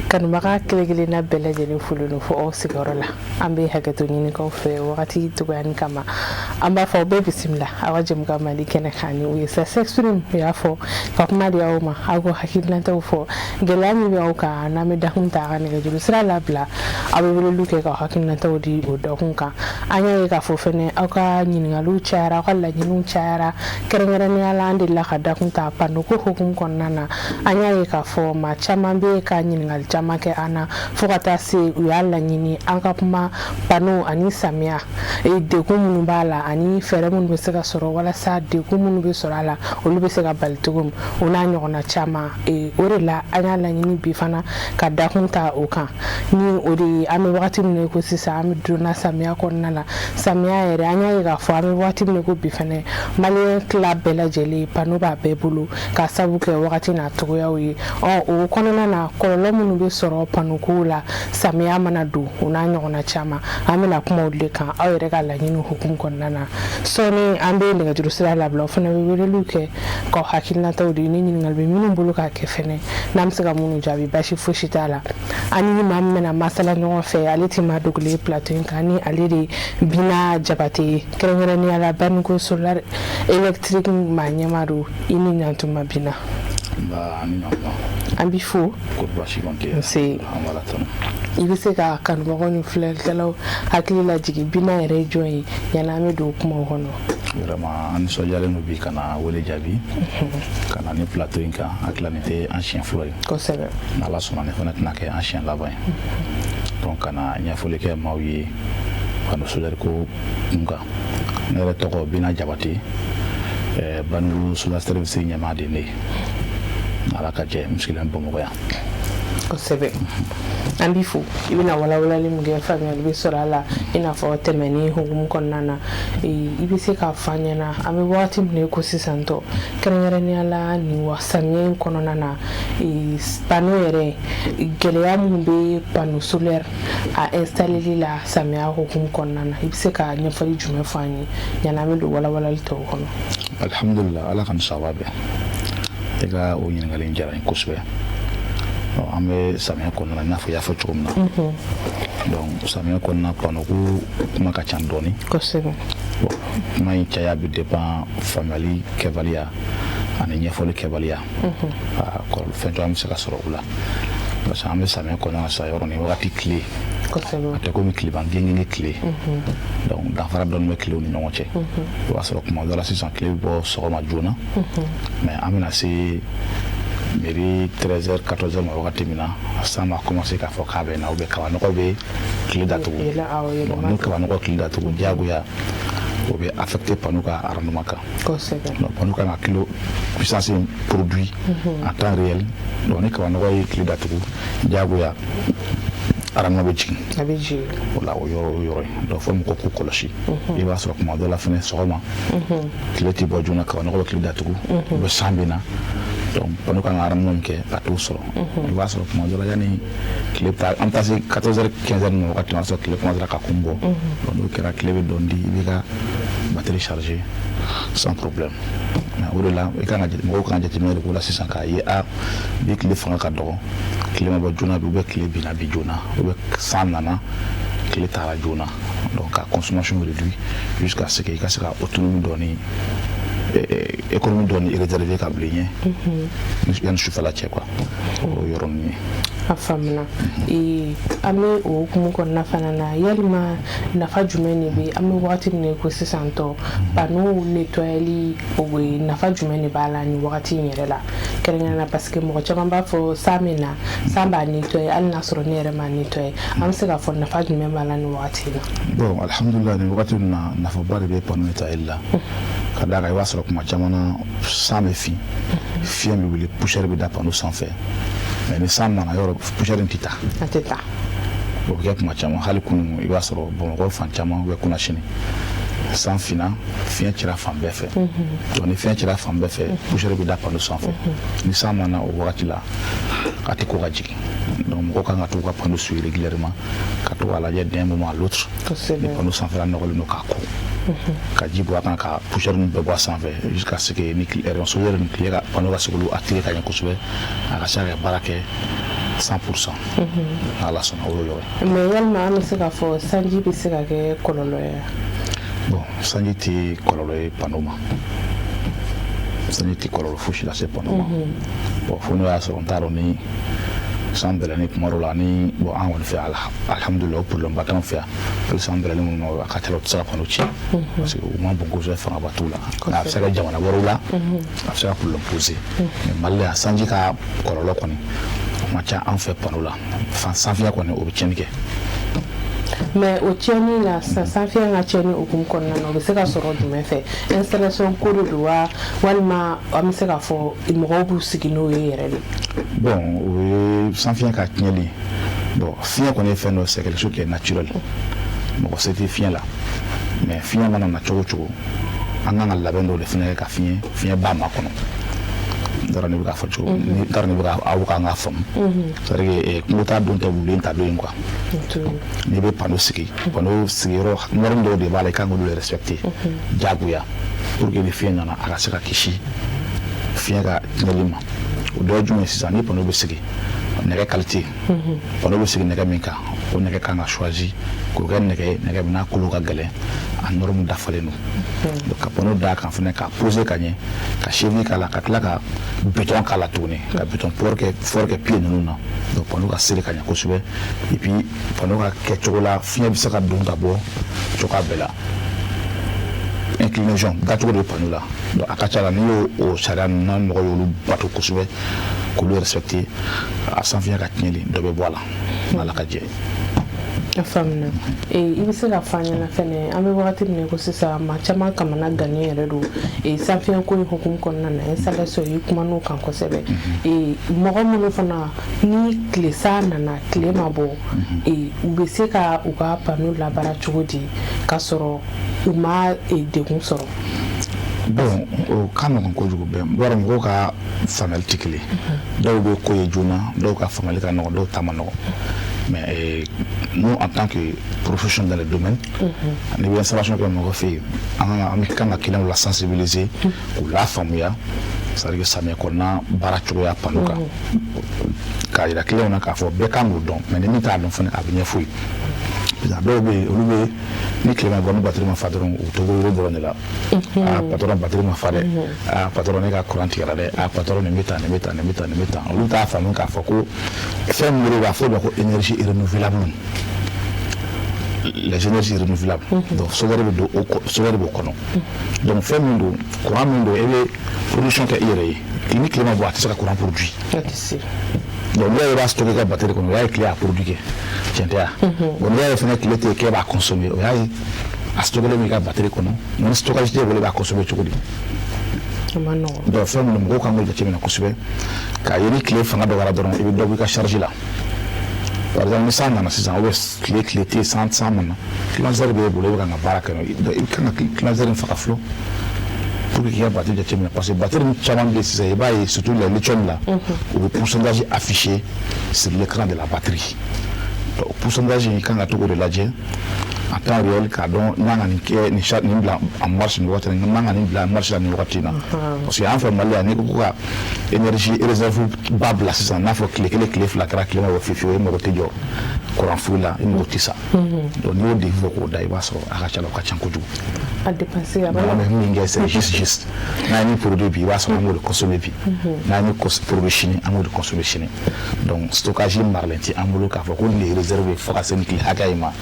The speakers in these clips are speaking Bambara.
Kanubaga kelen kelenna bɛɛ lajɛlen folen don fo aw sigiyɔrɔ la. An bɛ hakɛto ɲinikaw fɛ wagati cogoya kama. An b'a fɔ aw bɛɛ bisimila aw ka jɛmukan Mali kɛnɛ kan. Ni o ye Ça s'exprime, u y'a fɔ ka kuma di aw ma, aw ko hakilinataw fɔ, gɛlɛya min bɛ aw kan. N'an bɛ dakun ta, a ka nɛgɛjuru sira labila, aw bɛ weleliw kɛ ka hakilinataw di o dakun kan. An y'a ye k'a fɔ fɛnɛ aw ka ɲininkaliw cayara, aw ka laɲiniw cayara. Kɛrɛnkɛrɛnnenya la, an delila ka dakun ta panneau ko hukumu kɔnɔna na. An y'a ye k'a fɔ maa caman bɛ ka ɲininkali caman kɛ an na, fo ka taa se u y'a laɲini an ka kuma panneau ani samiya degun minnu b'a la, ani fɛɛrɛ minnu bɛ se ka sɔrɔ walasa degun minnu bɛ sɔrɔ a la, olu bɛ se ka bali cogo min, o n'a ɲɔgɔnna caman. O de la an y'a laɲini bi fana ka dakun ta o kan. Ni o de ye, an bɛ wagati min na ko sisan, an bɛ donna samiya kɔnɔna la. Samiya yɛrɛ, an y'a ye k'a fɔ an bɛ wagati min na ko bi fana, maliyɛn tila bɛɛ lajɛlen panneau b'a bɛɛ bolo, ka sabu kɛ wagati n'a cogoyaw ye. Ɔ, o kɔnɔna na, kɔlɔlɔ minnu bɛ sɔrɔ panneau kow la samiya mana don, o n'a ɲɔgɔnna caman, an bɛna kuma olu de kan aw yɛrɛ ka laɲini hukumu kɔnɔna na. Sɔɔni an bɛ nɛgɛjuru sira labila, o fana bɛ weleliw kɛ k'aw hakilinataw di, ni ɲininkali bɛ minnu bolo k'a kɛ fɛnɛ, n'an bɛ se ka minnu jaabi, basi fosi t'a la. An ni maa min bɛna masala ɲɔgɔn fɛ, ale tɛ maa dogolen ye plateau in kan, ni ale de Bina Jabate ye, kɛrɛnkɛrɛnnenya la Baniko Solar Électrique maa ɲɛmaa don. I ni ɲantuma, Bina. An b'i fo. Nse. I bɛ se ka kanubagaw ni filɛlikɛlaw hakili lajigin Bina yɛrɛ ye jɔn ye, yanni an bɛ don kumaw kɔnɔ? Vraiment, an nisɔndiyalen don bi ka na wele jaabi ka na ni plateau in kan. Hakili la nin tɛ an siɲɛ fɔlɔ ye. N'Ala sɔnna, nin fana tɛna kɛ an siɲɛ laban ye. Donc ka na ɲɛfɔli kɛ maaw ye panneau solaire ko kun kan. Ne yɛrɛ tɔgɔ Bina Jabate, Baniko Solar Service ɲɛmaa de ye ne ye. Ala ka jɛ, n sigilen Bamakɔ yan. Kosɛbɛ, an b'i fo. I bɛna walawalali min kɛ, faamuyali bɛ sɔrɔ a la. I n'a fɔ tɛmɛni hukumu kɔnɔna na, i bɛ se k'a fɔ an ɲɛna, an bɛ wagati min na i ko sisan tɔ, kɛrɛnkɛrɛnnenya la nin wa samiya in kɔnɔna na, panneau yɛrɛ, gɛlɛya minnu bɛ panneau solaire a installeli la samiya hukumu kɔnɔna na, i bɛ se ka ɲɛfɔli jumɛn fɔ an ye yanni an bɛ don walawalali tɔw kɔnɔ? Alhamdulillah, Ala ka nin sababa bɛn. E ka o ɲininkali in diyara n ye kosɛbɛ. An bɛ samiya kɔnɔna na, i n'a fɔ i y'a fɔ cogo min na. Donc samiya kɔnɔna, panneau ko kuma ka ca dɔɔni. Bon, kuma in caya bɛ dépend faamuyali kɛbaliya ani ɲɛfɔli kɛbaliya. Kɔlɔlɔ fɛn caman bɛ se ka sɔrɔ o la, parce que an bɛ samiya kɔnɔna na sisan, yɔrɔ nin wagati tile a tɛ komi tilema gengenge tile. Donc danfara dɔɔni bɛ tilew ni ɲɔgɔn cɛ. O b'a sɔrɔ kuma dɔ la sisan, tile bɛ bɔ sɔgɔma joona, mais an bɛna se midi, 13 heures, 14 heures ma wagati min na, san b'a commencer k'a fɔ k'a bɛ na, ou bien kabanɔgɔ bɛ tile datugu. Bon, ni kabanɔgɔ tile datugu, diyagoya o bɛ affecter panneau ka rendement kan. Donc panneau kan ka kilo puissance produit en temps réel. Donc ni kabanɔgɔ ye tile datugu, diyagoya rendement bɛ jigin. A bɛ jigin. O la, o yɔrɔ ye. Donc fo mɔgɔ k'u kɔlɔsi. I b'a sɔrɔ kuma dɔ la fɛnɛ, sɔgɔma tile tɛ bɔ joona, kabanɔgɔ bɛ tile datugu, u bɛ san bɛ na. Donc panneau kan ka rendement min kɛ, a t'o sɔrɔ. I b'a sɔrɔ kuma dɔ la, yanni tile bɛ taa, an bɛ taa se 14 heures, 15 heures ma wagati min, o b'a sɔrɔ tile commencera ka kun bɔ. Donc n'o kɛra, tile bɛ dɔɔni di, i b'i ka batterie charger sans problème. Mais o de la, i kan ka mɔgɔw kan ka jateminɛ de k'o la sisan, k'a ye a bi tile fanga ka dɔgɔ, tile ma bɔ joona bi, ou bien tile binna bi joona, ou bien san nana, tile taara joona. Donc ka consommation réduit jusqu'à ce que i ka se ka autonomie dɔɔni, économie dɔɔni réserver ka bila i ɲɛ yanni sufɛla cɛ quoi. O yɔrɔ ninnu ye. A faamuna. An bɛ o hukumu kɔnɔna fana na, yalima nafa jumɛn de bɛ, an bɛ wagati min na i ko sisan tɔ, panneau nettoyeli, o bɛ nafa jumɛn de b'a la nin wagati in yɛrɛ la kɛrɛnkɛrɛnnenya la? Parce que mɔgɔ caman b'a fɔ san bɛ na, san b'a nettoyer, hali n'a sɔrɔ ne yɛrɛ m'a nettoyer. An bɛ se k'a fɔ nafa jumɛn b'a la nin wagati in na? Bon, alhamdulillah, nin wagati in na, nafaba de bɛ panneau nettoyeli la, ka d'a kan i b'a sɔrɔ kuma caman na, san bɛ fin, fiɲɛ bɛ wuli, poussière bɛ da panneau sanfɛ. Mais ni san nana, yɔrɔ poussière in tɛ taa. A tɛ taa. O bɛ kɛ kuma caman. Hali kunun, i b'a sɔrɔ Bamakɔ fan caman bɛ kunna sini, san finna, fiɲɛ cira fan bɛɛ fɛ. Donc ni fiɲɛ cira fan bɛɛ fɛ, poussière bɛ da panneau sanfɛ. Ni san nana o wagati la, a tɛ ko ka jigin. Donc mɔgɔw kan ka to ka panneau suivre régulièrement, ka to k'a lajɛ d'un moment à l'autre, ni panneau sanfɛla nɔgɔlen don, k'a ko, ka ji bɔ a kan, ka poussière ninnu bɛɛ bɔ a sanfɛ, jusqu'à ce que ni rayon solaire ni tile ka panneau ka se k'olu attirer ka ɲɛ kosɛbɛ, a ka se ka baara kɛ. 100%. N'Ala sɔnna, o y'o yɔrɔ ye. Mais yalima an bɛ se k'a fɔ sanji bɛ se ka kɛ kɔlɔlɔ ye? Bon, sanji tɛ kɔlɔlɔ ye panneau ma. Sanji tɛ kɔlɔlɔ fosi lase panneau ma. Bon, fo n'o y'a sɔrɔ, n t'a dɔn, ni san bɛlɛni kuma dɔ la ni, bon, an kɔni fɛ, alhamdulilah, o problème ba t'anw fɛ yan. Hali san bɛlɛni minnu na, a ka ca la, u tɛ se ka panneau tiɲɛ parce que u ma bon kosɛbɛ, fangaba t'u la. A bɛ se ka kɛ jamana wɛrɛw la, a bɛ se ka problème poser, mais Mali la yan, sanji ka kɔlɔlɔ kɔni, o ma ca an fɛ panneau la. Sanfiɲɛ kɔni, o bɛ tiɲɛni kɛ. Mais o tiɲɛni na, sanfiɲɛ ka tiɲɛni hukumu kɔnɔna na, o bɛ se ka sɔrɔ jumɛn fɛ? Installation ko de don wa, walima an bɛ se k'a fɔ mɔgɔw b'u sigi n'o ye yɛrɛ de? Bon, o ye sanfiɲɛ ka tiɲɛli. Bon, fiɲɛ kɔni ye fɛn dɔ, c'est quelque chose qui est naturel, mɔgɔ se tɛ fiɲɛ la. Mais fiɲɛ mana na cogo o cogo, an kan ka labɛn dɔw de fɛnɛ kɛ ka fiɲɛ ba ma kɔnɔ. N t'a dɔn ne bɛ k'a fɔ cogo, n t'a dɔn ne bɛ ka aw kan ka faamu. C'est à dire que kungo t'a don tɛ, wulen ta don ye quoi. N'i bɛ panneau sigi, panneau sigiyɔrɔ, norme dɔw de b'a la, i kan k'olu respecter diyagoya pour que ni fiɲɛ nana, a ka se ka kisi fiɲɛ ka tiɲɛli ma. O dɔ ye jumɛn ye? Sisan, ni panneau bɛ sigi, nɛgɛ qualité, panneau bɛ sigi nɛgɛ min kan, o nɛgɛ kan ka choisi k'o kɛ nɛgɛ ye, nɛgɛ min n'a kolo ka gɛlɛn, a norme dafalen don. Donc ka panneau d'a kan fɛnɛ, k'a poser ka ɲɛ, ka cheville k'a la, ka tila ka béton k'a la tuguni, ka béton fort kɛ, fort kɛ pied ninnu na. Donc panneau ka seri ka ɲɛ kosɛbɛ. Et puis panneau ka kɛ cogo la, fiɲɛ bɛ se ka don ka bɔ cogoya bɛɛ la. Inclinaison dacogo de bɛ panneau la. Donc a ka ca la, n'i y'o o sariya ninnu, n'a mɔgɔ y'olu bato kosɛbɛ, k'olu respecter, a sanfiɲɛ ka tiɲɛli, dɔ bɛ bɔ a la, n'Ala ka jɛ. A faamuna. I bɛ se ka fɔ an ɲɛna fɛnɛ, an bɛ wagati min na ko sisan, maa caman kamana gannen yɛrɛ don sanfiɲɛ ko in hukumu kɔnɔna na. Installation, i kuman'o kan kosɛbɛ. Mɔgɔ minnu fana, ni tile san nana, tile ma bɔ, u bɛ se ka u ka panneau labaara cogo di k'a sɔrɔ u ma degun sɔrɔ? Bon, o ka nɔgɔn kojugu. Bɛɛ b'a dɔn, mɔgɔw ka faamuyali tɛ kelen. Dɔw bɛ ko ye joona, dɔw ka faamuyali ka nɔgɔn, dɔw ta ma nɔgɔn. Mais nous, en tant que professionnels dans le domaine, ni bɛ installation kɛ mɔgɔ fɛ yen, an kan ka clients la sensibiliser, k'u la faamuya, c'est à dire que samiyɛ kɔnɔna baara cogoya panneau kan, k'a yira clients na k'a fɔ bɛɛ kan k'o dɔn. Mais ni min t'a dɔn fana, a bɛ ɲɛf'u ye, parce que dɔw bɛ yen, olu bɛ ni tilema bɔ, ni batterie ma fa dɔrɔn, u to wolo dɔrɔn de la: "Aa patron, batterie ma fa dɛ. Aa patron, ne ka courant tigɛra dɛ. Aa patron, nin bɛ tan, nin bɛ tan, nin bɛ tan, nin bɛ tan." Olu t'a faamu k'a fɔ ko fɛn min de b'a fɔ o ma ko énergie renouvelable, les énergies renouvelables. Donc solaire bɛ don o, solaire b'o kɔnɔ. Donc fɛn min don, courant min don, e bɛ production kɛ i yɛrɛ ye. Ni tile ma bɔ, a tɛ se ka courant produit. Donc n'i y'a ye i b'a stocké ka batterie kɔnɔ, o y'a ye tile y'a produit kɛ, tiɲɛ tɛ wa? Bon, n'i y'a ye fɛnɛ tile tɛ yen k'e b'a consommer, o y'a ye a stocké bɛ i ka batterie kɔnɔ. Ni stockage t'e bolo, i b'a consommer cogo di? Donc fɛn minnu, mɔgɔw kan k'o jateminɛ kosɛbɛ, k'a ye ni tile fanga dɔgɔyara dɔrɔn, i bɛ dɔ bɔ i ka charge la. Par exemple, ni san nana sisan, ou bien tile tɛ yen, san ma na, climatiseur b'e bolo, i bɛ kan ka baara kɛ, i kan ka climatiseur in faga fɔlɔ pour que k'i ka batterie jateminɛ, parce que batterie caman bɛ yen sisan, i b'a ye, surtout les lithium là, u bɛ pourcentage affiché sur l'écran de la batterie. Donc pourcentage in, i kan ka to k'o de lajɛ en temps réel, k'a dɔn n kan ka nin kɛ, nin bila en marche nin wagati in na, n kan ka nin bila en marche la nin wagati in na. Parce que an fɛ Mali la, n'i ko ko ka énergie réserve ba bila sisan, n'a fɔ tile kelen, tile 2 kɛra tile ma bɔ fiyewu fiyewu, e mago tɛ jɔ courant foyi la, i mago tɛ sa. Donc n'i y'o devis bɔ k'o da, i b'a sɔrɔ a ka ca la, o ka ca kojugu. A dépense a b'a. An bɛ min kɛ, c'est juste juste n'an ye min produit bi, i b'a sɔrɔ an b'o de consommer bi. N'an ye min produit sini, an b'o de consommer sini. Donc stockage maralen tɛ an bolo k'a fɔ ko nin de ye réserve ye fo ka se nin tile hakɛ in ma.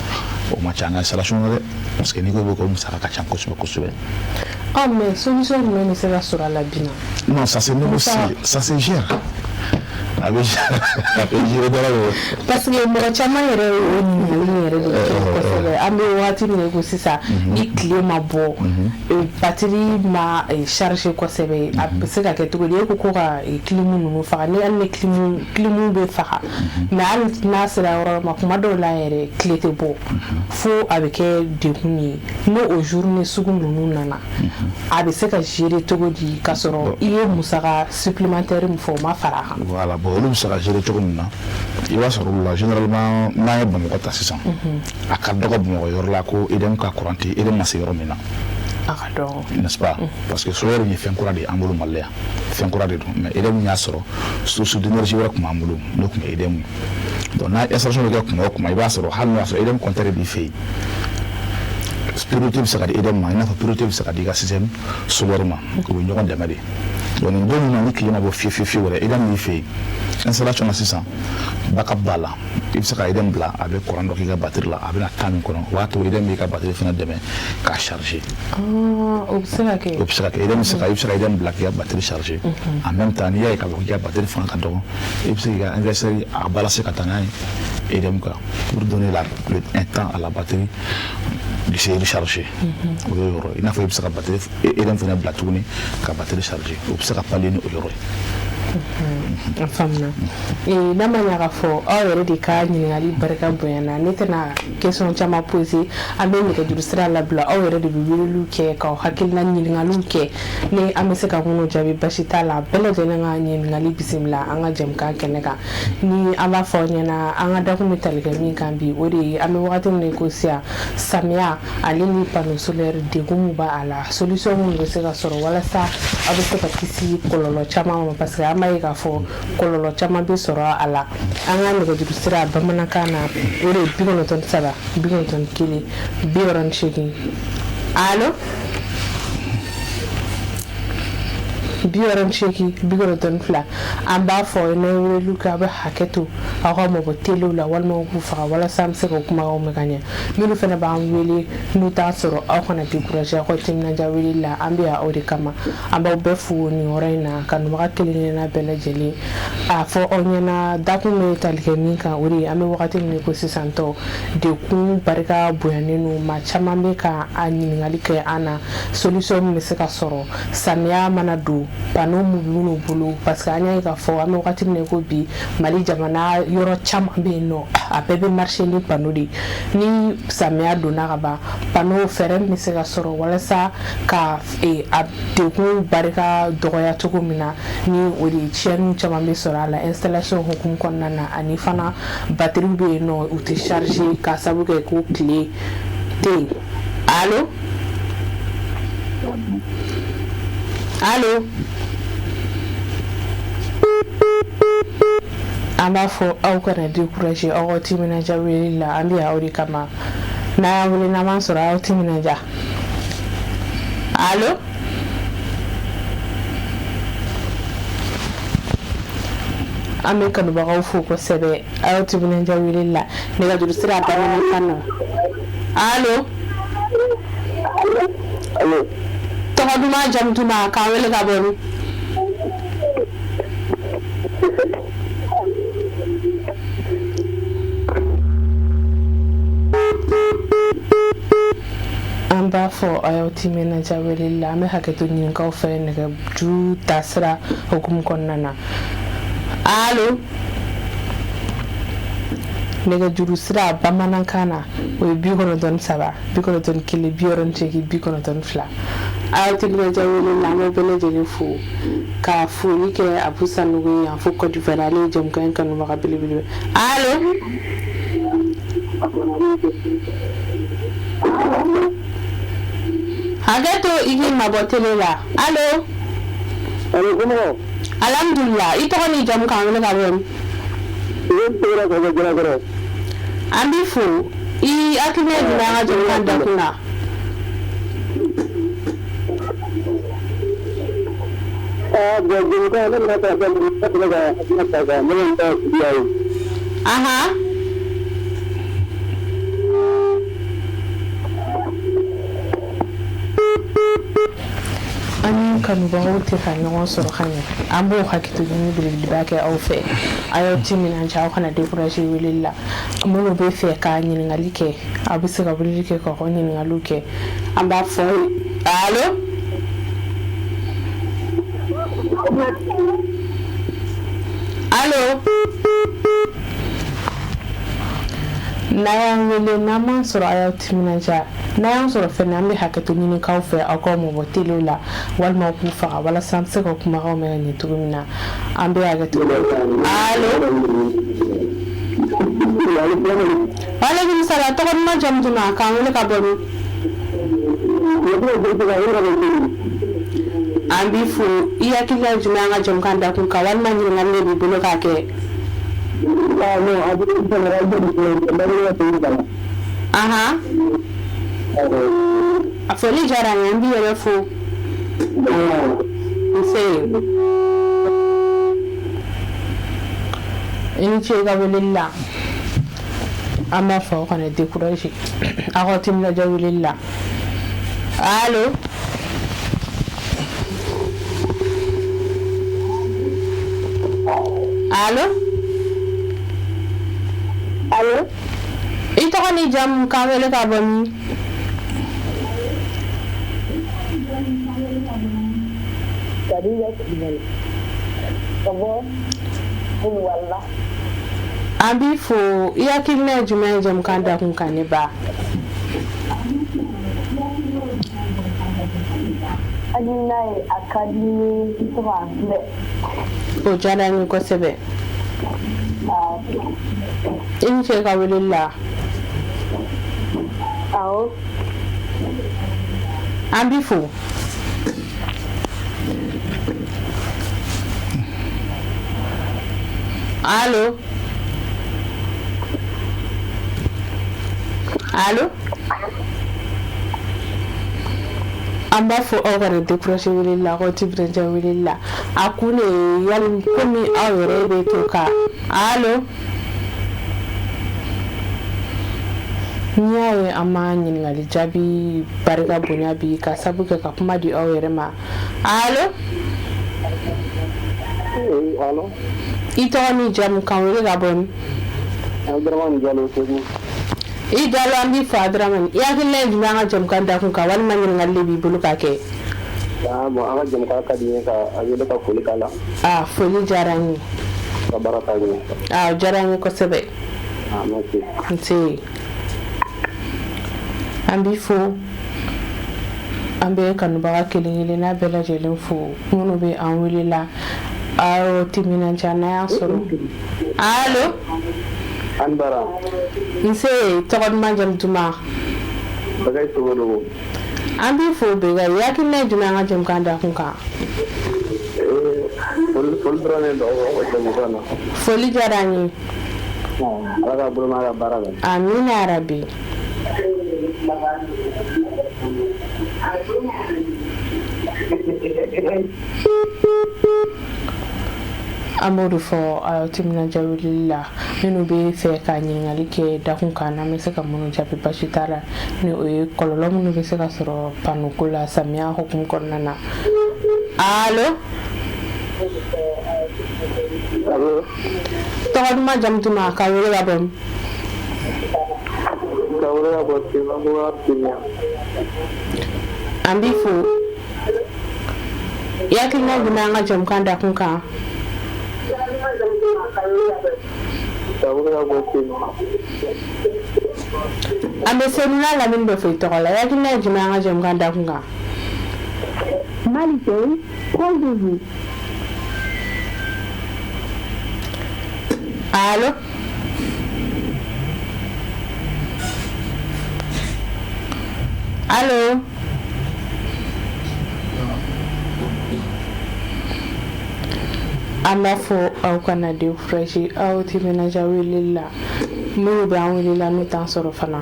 O ma ca an ka installation na dɛ, parce que n'i ko i b'o kɛ, o musaka ka ca kosɛbɛ kosɛbɛ. Ah, mais solution jumɛn bɛ se ka sɔrɔ a la bi na? Non, ça se négocie, ça se gère, a bɛ gérer dɔrɔn de. Parce que mɔgɔ caman yɛrɛ ye o ɲininkali in yɛrɛ de kɛ kosɛbɛ. An bɛ waati min na i ko sisan, ni tile ma bɔ, batterie ma chargé kosɛbɛ, a bɛ se ka kɛ cogo di? E ko ka clim ninnu faga, ni hali ni clim bɛ faga, mais hali n'a sera yɔrɔ ma, kuma dɔw la yɛrɛ, tile tɛ bɔ fo a bɛ kɛ degun ye. N'o o journée sugu ninnu nana, a bɛ se ka gérer cogo di k'a sɔrɔ i ye musaka supplémentaire min fɔ, o ma fara a kan? Voilà, bon, olu bɛ se ka gérer cogo min na, i b'a sɔrɔ olu la, généralement, n'an ye Bamakɔ ta sisan, a ka dɔgɔ Bamakɔ yɔrɔ la ko EDM ka courant tɛ, EDM ma se yɔrɔ min na. A ka dɔgɔ. N'est-ce pas? Parce que solaire ye fɛn kura de ye an bolo Mali la yan, fɛn kura de don. Mais EDM y'a sɔrɔ source d'énergie wɛrɛ tun b'an bolo, n'o tun ye EDM ye. Donc n'a installation bɛ kɛ kuma o kuma, i b'a sɔrɔ hali n'o y'a sɔrɔ EDM compteur b'i fɛ yen, priorité bɛ se ka di EDM ma, i n'a fɔ priorité bɛ se ka di i ka système solaire ma. U bɛ ɲɔgɔn dɛmɛ de. Donc nin don min na ni tile ma bɔ fiyewu fiyewu fiyewu yɛrɛ, EDM b'i fɛ yen installation na sisan, backup b'a la, i bɛ se ka EDM bila, a bɛ courant dɔ k'i ka batterie la, a bɛna temps min kɔnɔ, o b'a to EDM b'i ka batterie fana dɛmɛ k'a charger. O bɛ se ka kɛ. O bɛ se ka kɛ. EDM bɛ se ka, i bɛ se ka EDM bila k'i ka batterie charger. En même temps, n'i y'a ye k'a fɔ k'i ka batterie fanga ka dɔgɔ, i bɛ se k'i ka inverseur a balancer ka taa n'a ye EDM kan pour donner un temps à la batterie de se recharger. O y'o yɔrɔ ye. I n'a fɔ i bɛ se ka batterie EDM fana bila tuguni ka batterie charger, o bɛ se ka pallier ni o yɔrɔ ye. A faamuna. N'a ma ɲa k'a fɔ aw yɛrɛ de ka ɲininkali barika bonyana, ne tɛna question caman poser. An bɛ nɛgɛjuru sira labila, aw yɛrɛ de bɛ weleliw kɛ k'aw hakilina ɲininkaliw kɛ, ni an bɛ se ka minnu jaabi, basi t'a la. Bɛɛ lajɛlen ka ɲininkali bisimila an ka jɛmukan kɛnɛ kan. Ni an b'a fɔ aw ɲɛna, an ka dakun bɛ tali kɛ min kan bi, o de ye an bɛ wagati min na i ko sisan, samiya ale ni panneau solaire, degun min b'a la, solution minnu bɛ se ka sɔrɔ walasa aw bɛ se ka kisi kɔlɔlɔ caman ma, parce que an b'a ye k'a fɔ kɔlɔlɔ caman bɛ sɔrɔ a la. An ka nɛgɛjuru sira bamanankan na, o de ye 93 91 68, allo, 68 92. An b'a fɔ n'aw ye weleliw kɛ, aw bɛ hakɛ to, aw ka mabɔ telew la walima k'u faga, walasa an bɛ se ka kumakanw mɛn ka ɲɛ. Minnu fana b'an wele n'u t'a sɔrɔ, aw kana décourager, aw ka timinadiya weleli la, an bɛ yan aw de kama. An b'aw bɛɛ fo nin yɔrɔ in na, kanubaga kelen kelenna bɛɛ lajɛlen. A fɔ aw ɲɛna, dakun bɛ tali kɛ min kan, o de ye an bɛ wagati min ko sisan tɔ, dekun barika bonyanen don, maa caman bɛ ka a ɲininkali kɛ an na, solution min bɛ se ka sɔrɔ samiya mana don, panneau mun bɛ minnu bolo, parce que an y'a ye k'a fɔ an bɛ wagati min na ko bi, Mali jamana yɔrɔ caman bɛ yen nɔ, a bɛɛ bɛ marcher ni panneau de ye. Ni samiya donna ka ban, panneau fɛɛrɛ min bɛ se ka sɔrɔ walasa ka a dekun barika dɔgɔya cogo min na, ni o de ye tiɲɛniw caman bɛ sɔrɔ a la installation hukumu kɔnɔna na, ani fana batterie bɛ yen nɔ, u tɛ charger k'a sababu kɛ ko tile tɛ yen. Allo, allo. An b'a fɔ aw kana décourager, aw ka timinadiya weleli la, an bɛ yan aw de kama. N'a y'an wele n'an m'an sɔrɔ, aw timinadiya. Allo, an bɛ kanubagaw fo kosɛbɛ, aw timinadiya weleli la. Nɛgɛjuru sira bamanankan na. Allo. Allo. Tɔgɔ duman, jamu duman, k'an wele ka bɔ min? An b'a fɔ aw y'aw timinadiya weleli la, an bɛ hakɛto ɲinikaw fɛ nɛgɛjuru tasira hukumu kɔnɔna na. Allo, nɛgɛjuru sira bamanankan na, o ye 93 91 68 92. A y'aw timinadiya weleli la, an b'aw bɛɛ lajɛlen fo ka foli kɛ Abu Sanogo ye yan fo Côte d'Ivoire, ale ye jɛmukan in kanubaga belebele. Allo, hakɛ to, i k'i mabɔ télé la. Allo. Allo, somɔgɔw? Alhamdulillah. I tɔgɔ n'i jamu, k'an wele ka bɔ min? Ne tɔgɔ ka bɔ Jalakɔrɔ. An b'i fo. I hakilina ye jumɛn an ka jɛmukan dakun na? Ah bon, jɛmukan ne bɛna taa ne tɛna ka hakilina ta kan ne bɛ taa suguya ye. Ahan. An ni kanubagaw tɛ ka ɲɔgɔn sɔrɔ ka ɲɛ, an b'o hakili ɲini belebeleba kɛ aw fɛ, a y'aw timinandiya, aw kana décourager weleli la. Minnu bɛ fɛ ka ɲininkali kɛ, aw bɛ se ka weleli kɛ k'aw ka ɲininkaliw kɛ. An b'a fɔ, allo, allo. N'a y'an wele n'an m'an sɔrɔ, a y'aw timinandiya. N'a y'an sɔrɔ fɛnɛ, an bɛ hakɛto ɲini k'aw fɛ, aw k'aw mabɔ telew la walima k'u faga, walasa an bɛ se ka kumakanw mɛn ka ɲɛ cogo min na. An bɛ hakɛto. Allo, waaleykum salam. Tɔgɔ duman, jamu duman, k'an wele ka bɔ min? An b'i fo. I hakilina ye jumɛn an ka jɛmukan dakun kan, walima ɲininkali de b'i bolo k'a kɛ? Ahan, a foli diyara n ye, n b'i yɛrɛ fo. Nse, i ni ce i ka weleli la. An b'a fɔ aw kana décourager aw ka timinadiya weleli la. Allo, allo. Allo. I tɔgɔ ni jamu, k'an wele ka bɔ min? Kadija Kulibali ka bɔ Wala. An b'i fo. I hakilina ye jumɛn ye jɛmukan dakun kan, ne ba? Hakilina ye, a ka di n ye n to k'a filɛ. O diyara n ye kosɛbɛ. I ni ce ka weleli la. Awɔ. An b'i fo. Allo, allo. An b'a fɔ aw kana décourager weleli la, aw timinadiya weleli la. A kun de ye yali komi aw yɛrɛ bɛ to ka. Allo. N'i y'a ye an ma ɲininkali jaabi barika bonya bi, ka sabu kɛ ka kuma di aw yɛrɛ ma. Allo. Allo. I tɔgɔ ni jamu, kan wele ka bɔ min? Abdramane Diallo, Segu. I Jalo, an b'i fo. Abdramane, i hakilina ye jumɛn an ka jɛmukan dakun kan, walima ɲininkali de b'i bolo k'a kɛ? Ah bon, an ka jɛmukan ka di n ye ka a wele ka foli k'a la. Ah, foli diyara n ye. Ka baara taa ɲɛ. Ah, o diyara n ye kosɛbɛ. Ah, merci. Nse, an b'i fo. An bɛ kanubaga kelen kelenna bɛɛ lajɛlen fo, minnu bɛ an wele la. Aw timinandiya n'a y'an sɔrɔ. Allo. An bara. Nse, tɔgɔ duman, jamu duman? Bagaye Sogodogo. An b'i fo, Bagaye. I hakilina ye jumɛn an ka jɛmukan dakun kan? Foli dɔrɔn de don o jɛmukan na. Foli diyara an ye. Ala ka bolo mɛn a ka baara la. Amina yarabi. An b'o de fɔ aw timinandiya weleli la. Minnu bɛ fɛ ka ɲininkali kɛ dakun kan, n'an bɛ se ka minnu jaabi, basi t'a la, ni o ye kɔlɔlɔ minnu bɛ se ka sɔrɔ panneau la samiya hukumu kɔnɔna na. Allo. Allo. Tɔgɔ duman, jamu duman, ka wele ka bɔ min? Ka wele ka bɔ Segu. An b'i fo. I hakilina jumɛn an ka jɛmukan dakun kan? Ka wele ka bɔ Segu. An bɛ Senu n'a lamini bɛɛ fo i tɔgɔ la. I hakilina ye jumɛn an ka jɛmukan dakun kan? Malitel, proche de vous. Allo. Allo. An b'a fɔ aw kana décourager aw timinandiya weleli la. Minnu bɛ an wele la, n'u t'an sɔrɔ fana.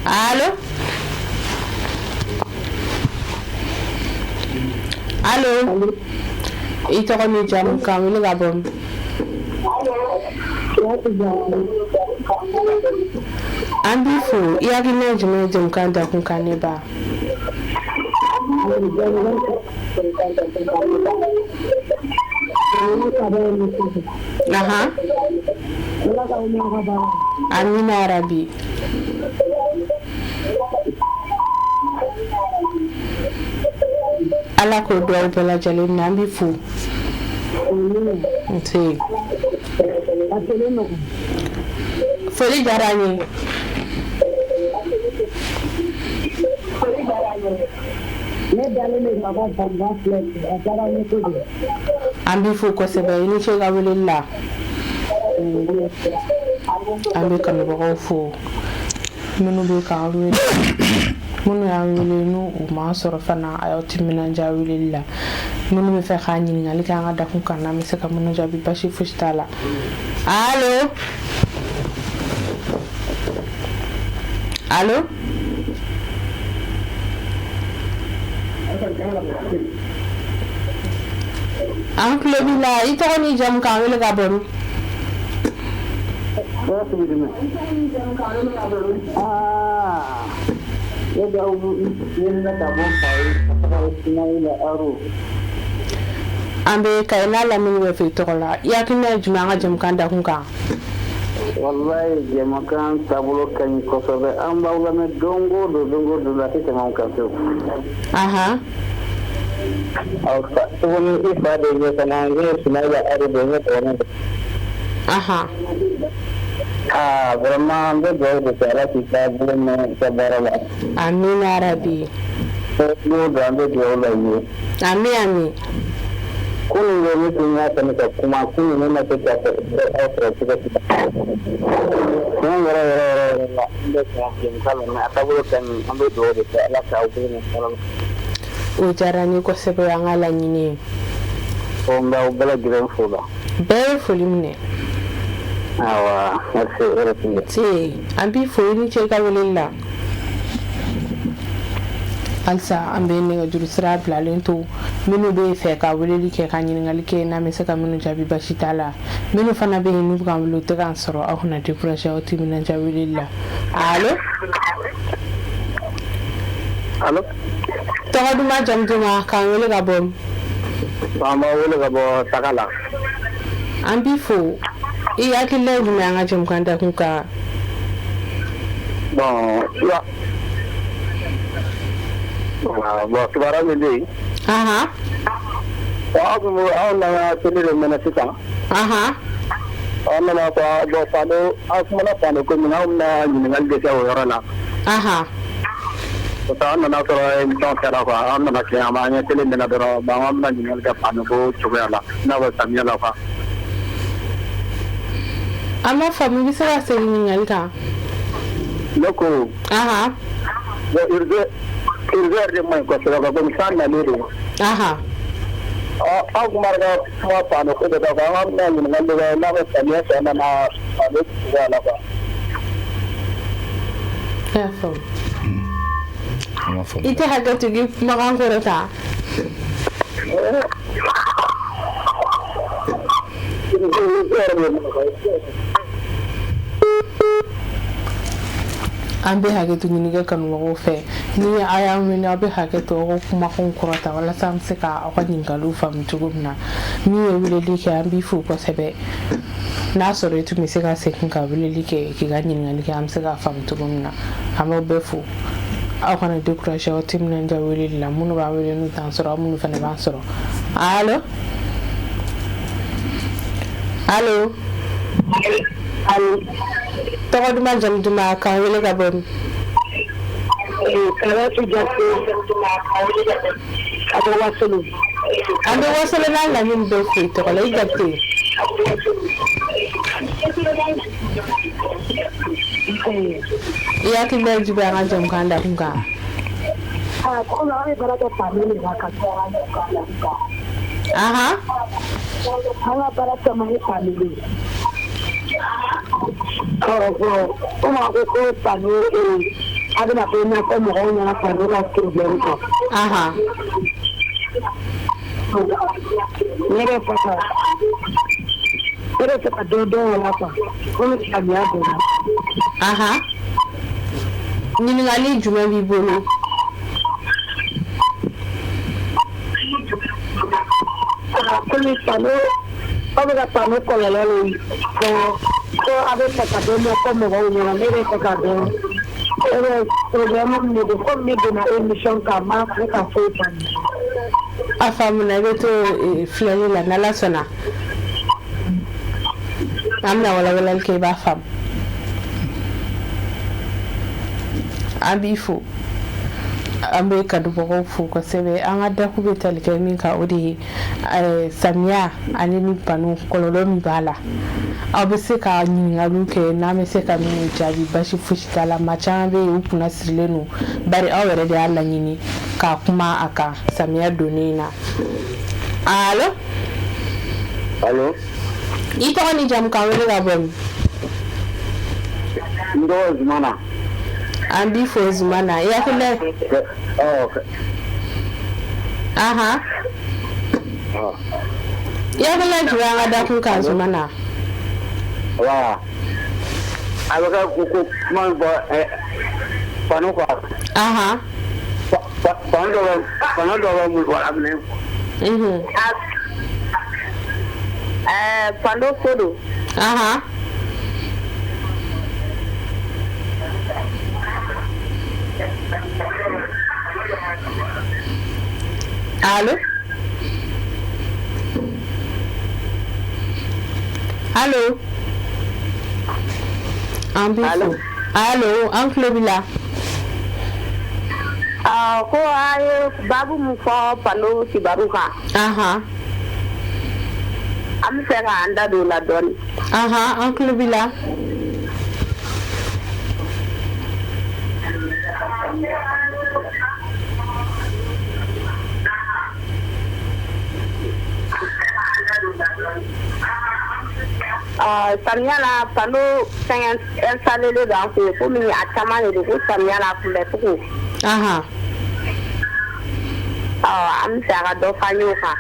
Allo, allo. I tɔgɔ ni jamu, k'an wele ka bɔ min? An b'i fo. I hakilina ye jumɛn ye jɛmukan dakun kan, ne ba? Ahan, amina yarabi. Ala k'o duwawu bɛɛ lajɛlen minɛ. An b'i fo. Nse, foli diyara an ye. Ne dalen bɛ ka ka filɛ, a diyara n ye kojugu. An b'i fo kosɛbɛ. I ni ce i ka weleli la. An bɛ kanubagaw fo, minnu bɛ k'an wele. Minnu y'an wele n'u u m'an sɔrɔ fana, a y'aw timinandiya weleli la. Minnu bɛ fɛ k'a ɲininkali kɛ an ka dakun kan, n'an bɛ se ka minnu jaabi, basi fosi t'a la. Allo, allo, an tulo b'i la. I tɔgɔ n'i jamu, k'an wele ka bɔ min? Ah, ne bɛ aw wele ka bɔ Kayi, ka taga Ismaila Aro. An bɛ Kayi n'a lamini bɛ fɛ i tɔgɔ la. I hakilina ye jumɛn an ka jɛmukan dakun kan? Wallahi, jɛmukan taabolo ka ɲi kosɛbɛ. An b'aw lamɛn don o don, don o don, a tɛ tɛmɛ anw kan fewu. Aw fa tuguni, i fa de ɲɛ fana, ne ye Ismaila Aro de ye, ne dɔgɔnin don. Ah, vraiment, n bɛ dugawu de kɛ, Ala k'i ka bolo mɛn i ka baara la. Amina yarabi. Don o don, an bɛ dugawu la i ye. Ami, ami. Kunun ko ne tun y'a kanu ka kuma kunun, ne ma se ka aw sɔrɔ cogo si la. Tiɲɛ yɛrɛ yɛrɛ yɛrɛ yɛrɛ la, n bɛ ka jɛmukan lamɛn, a taabolo ka ɲi. An bɛ dugawu de kɛ, Ala k'aw bolo mɛn baara la. O diyara n ye kosɛbɛ, an ka laɲini ye. Ɔ, n b'aw bɛɛ lajɛlen fo la. Bɛɛ ye foli minɛ. Awa, merci, o de tun don. Se, an b'i fo, i ni ce i ka weleli la. Halisa an bɛ nɛgɛjuru sira bilalen to, minnu bɛ fɛ ka weleli kɛ ka ɲininkali kɛ, n'an bɛ se ka minnu jaabi, basi t'a la. Minnu fana bɛ yen n'u bɛ k'an wele, u tɛ k'an sɔrɔ, aw kana décourager, aw timinandiya weleli la. Allo? Allo? Tɔgɔ duman, jamu duman, k'an wele ka bɔ min? An b'aw wele ka bɔ Taga la. An b'i fo. I hakilina ye jumɛn an ka jɛmukan dakun kan? Bon, ya bon, kibaruya min bɛ yen, bon, aw tun bɛ aw nana télé de mɛnɛ sisan. Aw nana fɔ, bon, panneau, aw kumana panneau ko min na, aw bɛna ɲininkali de kɛ o yɔrɔ la. Parce que an nana sɔrɔ émission kɛra quoi, an nana kɛ an ye télé mɛnɛ dɔrɔn, bon, an bɛna ɲininkali kɛ panneau ko cogoya la, i n'a fɔ samiyɛ la quoi. An b'a faamu, i bɛ se ka segin ɲininkali kan? Ne ko, bon, hiver de man ɲi kosɛbɛ quoi, komi san nalen don. Ɔ, aw tun b'a ka kuma panneau ko de kan quoi, an bɛna ɲininkali de kɛ i n'a fɔ samiyɛ fɛ nana panneau cogoya la quoi. I y'a faamu. An b'a faamu. I tɛ hakɛ to, k'i kumakan kɔrɔ ta. Hiver de man ɲi. An bɛ hakɛ to ɲini kɛ kanubagaw fɛ, ni a y'an wele, aw bɛ hakɛ to, aw ka kumakanw kɔrɔta walasa an bɛ se ka aw ka ɲininkaliw faamu cogo min na. Min ye weleli kɛ, an b'i fo kosɛbɛ. N'a sɔrɔ i tun bɛ se ka segin ka weleli kɛ k'i ka ɲininkali kɛ, an bɛ se k'a faamu cogo min na. An b'aw bɛɛ fo, aw kana décourager, aw timinandiya weleli la. Minnu b'an wele n'u t'an sɔrɔ, aw minnu fana b'an sɔrɔ. Allo, allo? Allo? Tɔgɔ duman, jamu duman, k'an wele ka bɔ min? Karatu Jakite, ka bɔ Wasolo. An bɛ Wasolo n'a lamini bɛɛ fo i tɔgɔ la. I Jakite, i hakilina ye jumɛn an ka jɛmukan dakun kan? Ah, komi an bɛ baara kɛ panneau de la ka an ka baara caman ye panneau de ye. Ɔ bon, komi a ko ko panneau a bɛna ko ɲɛfɔ mɔgɔw ɲɛna panneau ka problème kan. Ne bɛ fɛ ka dɔ dɔn o la quoi, komi samiya donna. Ɲininkali jumɛn b'i bolo? Ah, komi panneau, aw bɛ ka panneau kɔlɔlɔ de fɔ ko a bɛ fɛ ka dɔ ɲɛfɔ mɔgɔw ɲɛna, ne bɛ fɛ ka dɔn e bɛ problème min de don, komi ne donna émission kan, n ma se ka foyi faamu. A faamuna, i bɛ to filɛli la, n'Ala sɔnna an bɛna walawalali kɛ, i b'a faamu. An b'i fo. An bɛ kanubagaw fo kosɛbɛ. An ka dakun bɛ tali kɛ min kan, o de ye samiya ani ni panneau kɔlɔlɔ min b'a la. Aw bɛ se ka ɲininkaliw kɛ, n'an bɛ se ka minnu jaabi, basi fosi t'a la. Maa caman bɛ yen, u kunna sirilen don, bari aw yɛrɛ de y'a laɲini ka kuma a kan samiya donnen in na. Allo? Allo? I tɔgɔ ni jamu, k'an wele ka bɔ min? N tɔgɔ Zumana. An b'i fo, Zumana. I hakilina ye? Ahan, i hakilina ye jumɛn an ka dakun kan, Zumana? Wa a bɛ ka ko kuma min fɔ, panneau quoi. Panneau dɔ bɛ mun wala minɛ. Panneau ko don. Allo, allo, an b'i fo. Allo, an tulo b'i la. Ko a ye baabu min fɔ panneau kibaru kan, an bɛ fɛ k'an da don o la dɔɔnin. Ahan, an tulo b'i la. Samiya la, panneau fɛngɛ installé don an fɛ yen, komi a caman de don, ko samiya la a kunbɛ cogo. An bɛ fɛ a ka dɔ fɔ an y'o kan.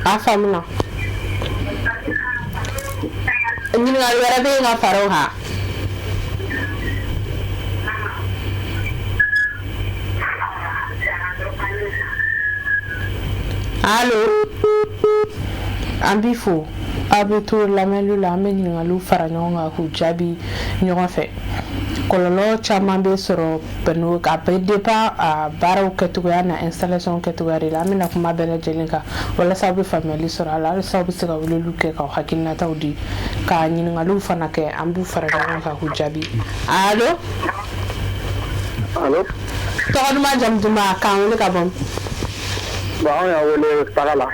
A faamuna. Ɲininkali wɛrɛ bɛ yen ka fara o kan? Allo, an b'i fo. Aw bɛ to lamɛnli la, an bɛ ɲininkaliw fara ɲɔgɔn kan k'u jaabi ɲɔgɔn fɛ. Kɔlɔlɔ caman bɛ sɔrɔ panneau, a bɛ dépend a baaraw kɛcogoya na installation kɛcogoya de la. An bɛna kuma bɛɛ lajɛlen kan walasa aw bɛ faamuyali sɔrɔ a la. Halisa aw bɛ se ka weleliw kɛ k'aw hakilinataw di, ka ɲininkaliw fana kɛ, an b'u fara ɲɔgɔn kan k'u jaabi. Allo? Allo? Tɔgɔ duman, jamu duman, k'an wele ka bɔ? Bon, anw y'a wele Saga la.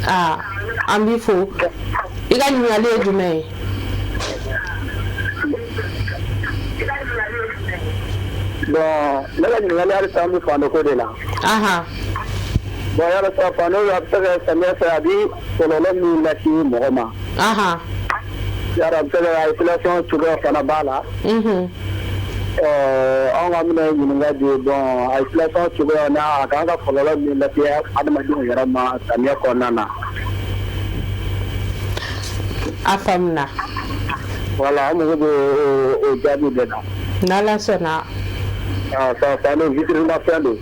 Aa, an b'i fo. I ka ɲininkali ye jumɛn ye? Bon, ne ka ɲininkali, halisa an bɛ panneau ko de la. Bon, yala sa panneau a bɛ se ka samiya fɛ, a bɛ kɔlɔlɔ min lase mɔgɔ ma. Yala a bɛ se ka installation cogoya fana b'a la. Anw ka bɛna ɲininka de, bon, a installation cogoya n'a a kan ka kɔlɔlɔ min lase adamadenw yɛrɛ ma samiya kɔnɔna na. A faamuna. Voilà, an mago bɛ o jaabi de la. N'Ala sɔnna. Ah, sa panneau vitrine fɛn don.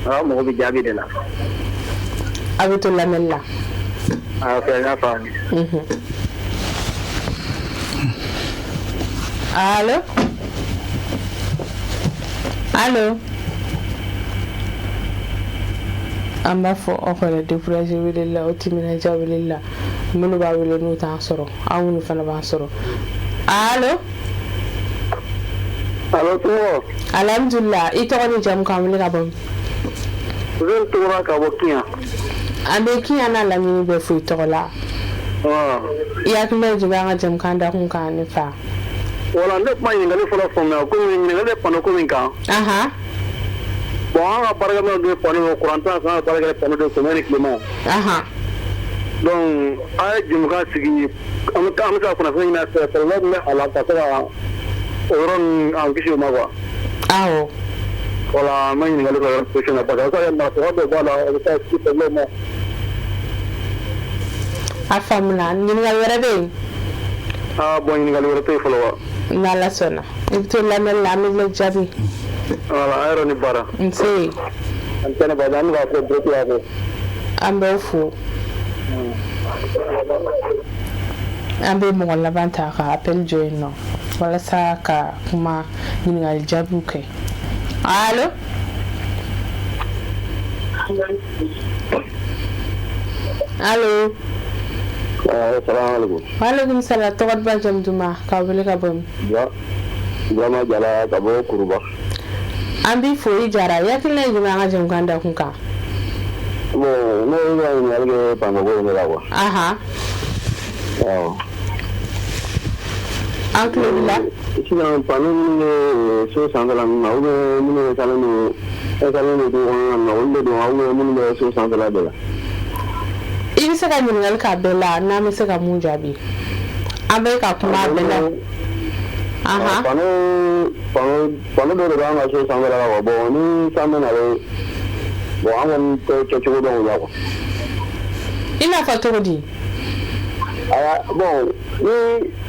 An mago bɛ jaabi de la. A bɛ to lamɛnni la. Ah, ok, n y'a faamu. Allo, allo, an b'a fɔ aw kana découragé weleli la, o timinadiya weleli la. Minnu b'a wele n'u t'an sɔrɔ, aw minnu fana b'an sɔrɔ. Allo? Allo, somɔgɔw? Alhamdulillah. I tɔgɔ ni jamu, k'an wele ka bɔ min? Zeni Tugura ka bɔ Kiyan. An bɛ Kiyan n'a lamini bɛɛ fo i tɔgɔ la. I hakilina ye jumɛn an ka jamukan dakun kan, ne fa? Wala, ne kuma ɲininkali fɔlɔ faamuya, komi ɲininkali bɛ panneau ko min kan. Bon, an ka baarakɛminɛnw dun ye panneau ye, courant tɛ an fɛ, an ka baara kɛ panneau de samiya ni tilema. Donc an ye jɛmukan sigi, an bɛ se ka kunnafoni ɲini a fɛ, kɔlɔlɔ min bɛ a la, ka se ka o yɔrɔ ninnu an kisi o ma quoi. Voilà, an ma ɲininkali kɛ o yɔrɔ question na, parce que a bɛ se ka kɛ nafa dɔ b'a la, a bɛ se ka kisi kɔlɔlɔ ma. A faamuna. Ɲininkali wɛrɛ bɛ yen? Ah bon, ɲininkali wɛrɛ tɛ yen fɔlɔ wa. N'Ala sɔnna, i bɛ to lamɛnni la, an bɛ la jaabi. Voilà, a yɛrɛ ni baara. Nse. An tɛnɛ ba, an bɛ k'a fɔ direct la ko. An b'aw fo. An bɛ mɔgɔ laban ta ka appel jɔ yen nɔ walasa ka kuma ɲininkali jaabiw kɛ. Allo, allo? Salaamaaleykum. Waaleykum salam. Tɔgɔ duman, jamu duman, k'a wele ka bɔ min? Burama Jala ka bɔ Kuruba. An b'i fo, i Jara. I hakilina ye jumɛn an ka jɛmukan dakun kan? Bon, ne ye ka ɲininkali kɛ panneau ko in de la quoi. Awɔ. An tulo b'i la. Sisan, panneau minnu bɛ so sanfɛla ninnu na, ou bien minnu installé don dugu kɔnɔna na, olu de don wa, ou bien minnu bɛ so sanfɛla de la? I bɛ se ka ɲininkali k'a bɛɛ la, n'an bɛ se ka mun jaabi. An bɛ ka kuma a bɛɛ la. Panneau dɔ de b'an ka so sanfɛla la quoi. Bon, ni san bɛ nalen, bon, an kɔni tɛ kɛcogo dɔn o la quoi. I n'a fɔ cogo di? Aya, bon, ni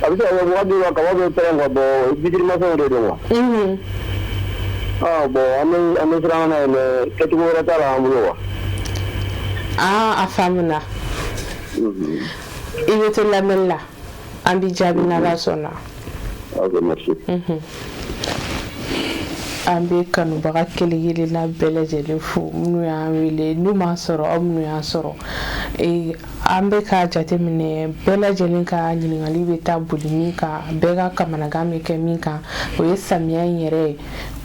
a bɛ se ka kɛ wagati dɔ la, kaba bɛ pɛrɛn quoi. Bon, vitre de don quoi. Ah bon, an bɛ siran n'a ye, mais kɛcogo wɛrɛ t'a la an bolo quoi. Ah, a faamuna. I bɛ to lamɛnni la, an b'i jaabi n'Ala sɔnna. Ok, merci. An bɛ kanubaga kelen kelenna bɛɛ lajɛlen fo, minnu y'an wele, n'u m'an sɔrɔ, aw minnu y'an sɔrɔ. An bɛ ka jateminɛ, bɛɛ lajɛlen ka ɲininkali bɛ taa boli min kan, bɛɛ ka kamanagan bɛ kɛ min kan, o ye samiya in yɛrɛ ye,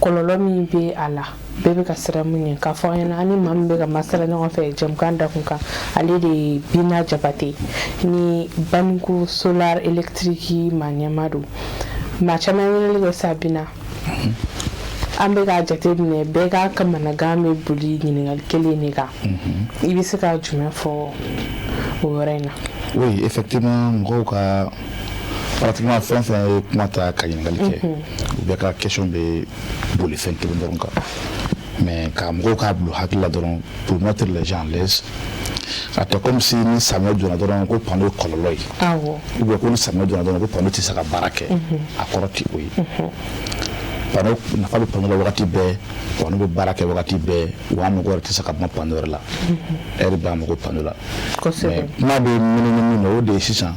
kɔlɔlɔ min bɛ a la, bɛɛ bɛ ka siran mun ɲɛ. K'a fɔ an ɲɛna, an ni maa min bɛ ka masala ɲɔgɔn fɛ jɛmukan dakun kan, ale de ye Bina Jabate ni Baniko Solar Électrique maa ɲɛmaa don. Maa caman ye weleli kɛ sa. Bina, an bɛ k'a jateminɛ, bɛɛ ka kamanagan bɛ boli ɲininkali kelen de kan. I bɛ se ka jumɛn fɔ o yɔrɔ in na? Oui, effectivement, mɔgɔw ka pratiquement fɛn fɛn ye kuma ta ka ɲininkali kɛ, u bɛɛ ka question bɛ boli fɛn kelen dɔrɔn kan. Mais ka mɔgɔw k'a bila hakili la dɔrɔn, pour mettre les gens à l'aise, a tɛ comme si ni samiya donna dɔrɔn ko panneau ye kɔlɔlɔ ye, ou bien ko ni samiya donna dɔrɔn ko panneau tɛ se ka baara kɛ. A kɔrɔ tɛ o ye. Panneau nafa bɛ panneau la wagati bɛɛ, panneau bɛ baara kɛ wagati bɛɛ, wa an mago yɛrɛ tɛ se ka bɔ panneau yɛrɛ la. Ɛri bɛɛ an mago panneau la. Mais kuma bɛ minnu min na, o de ye sisan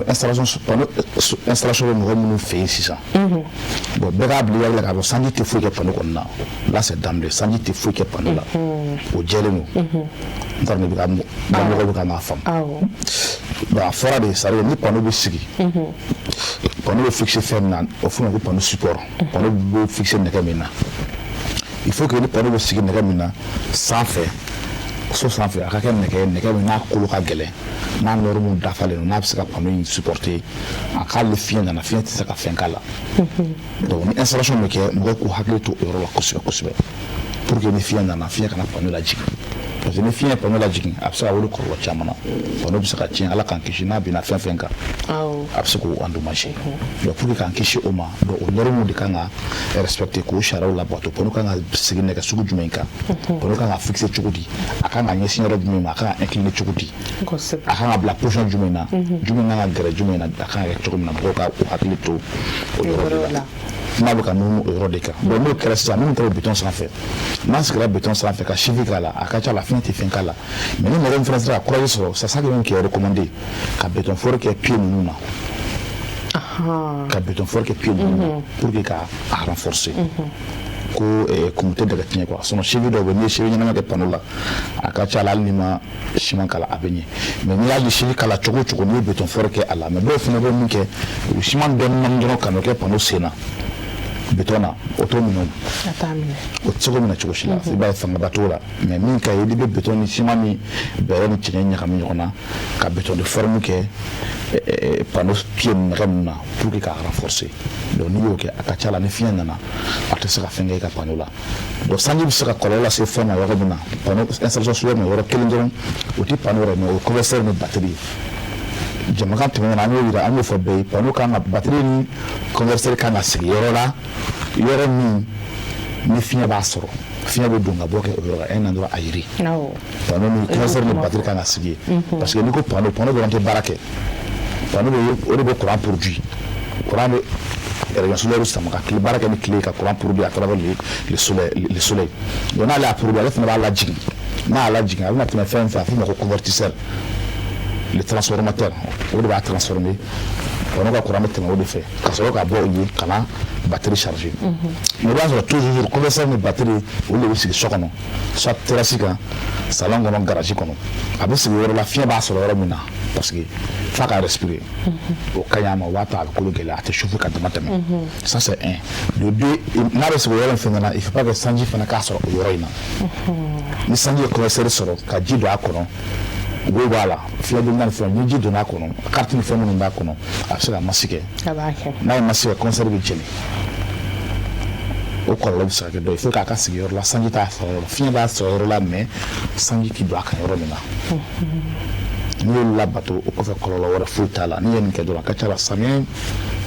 installation, panneau installation bɛ mɔgɔ minnu fɛ yen sisan. Bon, bɛɛ k'a bila i hakili la k'a fɔ sanji tɛ foyi kɛ panneau kɔnɔna na. Là, c'est d'emblée, sanji tɛ foyi kɛ panneau la, o jɛlen don. N t'a dɔn, bɛ ka mɔgɔw bɛ ka n'a faamu. Donc a fɔra de, c'est à dire ni panneau bɛ sigi, panneau bɛ fixer fɛn min na, o fɔ ma ko panneau support. Panneau bɛ fixer nɛgɛ min na, il faut que ni panneau bɛ sigi nɛgɛ min na sanfɛ, so sanfɛ, a ka kɛ nɛgɛ ye, nɛgɛ min n'a kolo ka gɛlɛn, n'a norme dafalen don, n'a bɛ se ka panneau in supporter. A k'ale fiɲɛ nana, fiɲɛ tɛ se ka fɛn k'a la. Donc ni installation bɛ kɛ, mɔgɔw k'u hakili to o yɔrɔ la kosɛbɛ kosɛbɛ, pour que ni fiɲɛ nana, fiɲɛ kana panneau lajigin. Parce que ni fiɲɛ ye panneau lajigin, a bɛ se ka wuli kɔlɔlɔ caman na, panneau bɛ se ka tiɲɛ. Ala k'an kisi, n'a binna fɛn fɛn kan, a bɛ se k'o endommager. Donc pour que k'an kisi o ma, donc o norme de kan ka respecter, k'o sariyaw labato. Panneau kan ka sigi nɛgɛ sugu jumɛn kan? Panneau kan ka fixer cogo di? A kan ka ɲɛsin yɔrɔ jumɛn ma? A kan ka incliner cogo di? A kan ka bila position jumɛn na? Jumɛn kan ka gɛrɛ jumɛn na? A kan ka kɛ cogo min na, mɔgɔw ka u hakili to o yɔrɔ de la. Kuma bɛ ka nunu o yɔrɔ de kan. Bon, n'o kɛra sisan, minnu ta bɛ béton sanfɛ, n'a sigira béton sanfɛ ka cheville k'a la, a ka ca la, fiɲɛ tɛ fɛn k'a la. Mais ni mɔgɔ min fana sera ka courage sɔrɔ, c'est ça qui est recommandé, ka béton fort kɛ pied ninnu na, ka béton fort kɛ pied ninnu na pour que ka a renforcer, ko kun tɛ dɛgɛ tiɲɛ quoi. Sinon cheville dɔw bɛ yen, n'i ye cheville ɲɛnama kɛ panneau la, a ka ca la, hali n'i ma ciment k'a la, a bɛ ɲɛ. Mais n'i y'a cheville k'a la cogo o cogo, n'i ye béton fort kɛ a la. Mais dɔw fana bɛ min kɛ, u bɛ ciment dɔɔni dɔrɔn ka n'o kɛ panneau sen na, béton na, o t'o minɛ. A t'a minɛ. O tɛ se k'o minɛ cogo si la. I b'a ye, fangaba t'o la. Mais min ka ɲi, i bɛ béton ni ciment ni bɛrɛ ni cɛncɛn ɲagami ɲɔgɔn na ka béton de forme kɛ panneau pied nɛgɛ ninnu na pour que k'a renforcer. Donc n'i y'o kɛ, a ka ca la, ni fiɲɛ nana, a tɛ se ka fɛn kɛ i ka panneau la. Donc sanji bɛ se ka kɔlɔlɔ lase fɛn ma yɔrɔ min na, panneau installation solaire ma, yɔrɔ kelen dɔrɔn, o tɛ panneau yɛrɛ, mais o ye convertisseur ni batterie ye. Jamakan tɛmɛnen na, an y'o yira, an y'o fɔ bɛɛ ye, panneau kan ka, batterie ni convertisseur kan ka sigi yɔrɔ la, yɔrɔ min ni fiɲɛ b'a sɔrɔ, fiɲɛ bɛ don ka bɔ kɛ o yɔrɔ la, un endroit aéré. Panneau ni convertisseur ni batterie kan ka sigi yen, parce que n'i ko panneau, panneau dɔrɔn tɛ baara kɛ. Panneau bɛ, o de bɛ courant produit. Courant bɛ rayon solaire sama ka tile baara kɛ ni tile ka courant produit à travers le soleil. Donc n'ale y'a produit, ale fana b'a lajigin. N'a y'a lajigin, a bɛna tɛmɛ fɛn fɛ, a f'o ma ko convertisseur, le transformateur, o de b'a transformer. Panneau ka courant bɛ tɛmɛ o de fɛ ka sɔrɔ ka bɔ o ye ka na batterie charger. Mais i b'a sɔrɔ toujours convertisseur ni batterie, olu de bɛ sigi so kɔnɔ, soit terrasse kan, salon kɔnɔ, garage kɔnɔ. A bɛ sigi yɔrɔ la, fiɲɛ b'a sɔrɔ yɔrɔ min na, parce que f'a ka respirer. O ka ɲi a ma, o b'a to a bɛ kolo gɛlɛya, a tɛ chauffer ka dama tɛmɛ. Ça, c'est un. De deux, n'a bɛ sigi o yɔrɔ in fɛnɛ na, il faut pas que sanji fana k'a sɔrɔ o yɔrɔ in na. Ni sanji ye convertisseur sɔrɔ ka ji don a kɔnɔ, wo b'a la, fiɲɛ donda ni fɛnw, ni ji donna a kɔnɔ, carte ni fɛn minnu b'a kɔnɔ, a bɛ se ka masse kɛ. A b'a kɛ. N'a ye masse kɛ, convertisseur bɛ jeni. O kɔlɔlɔ bɛ se ka kɛ dɔ ye. Il faut k'a ka sigi yɔrɔ la, sanji t'a sɔrɔ yɔrɔ, fiɲɛ b'a sɔrɔ yɔrɔ la, mais sanji k'i don a kan yɔrɔ min na. N'i y'olu labato, o kɔfɛ kɔlɔlɔ wɛrɛ foyi t'a la. N'i ye nin kɛ dɔrɔn, a ka ca la, samiyɛ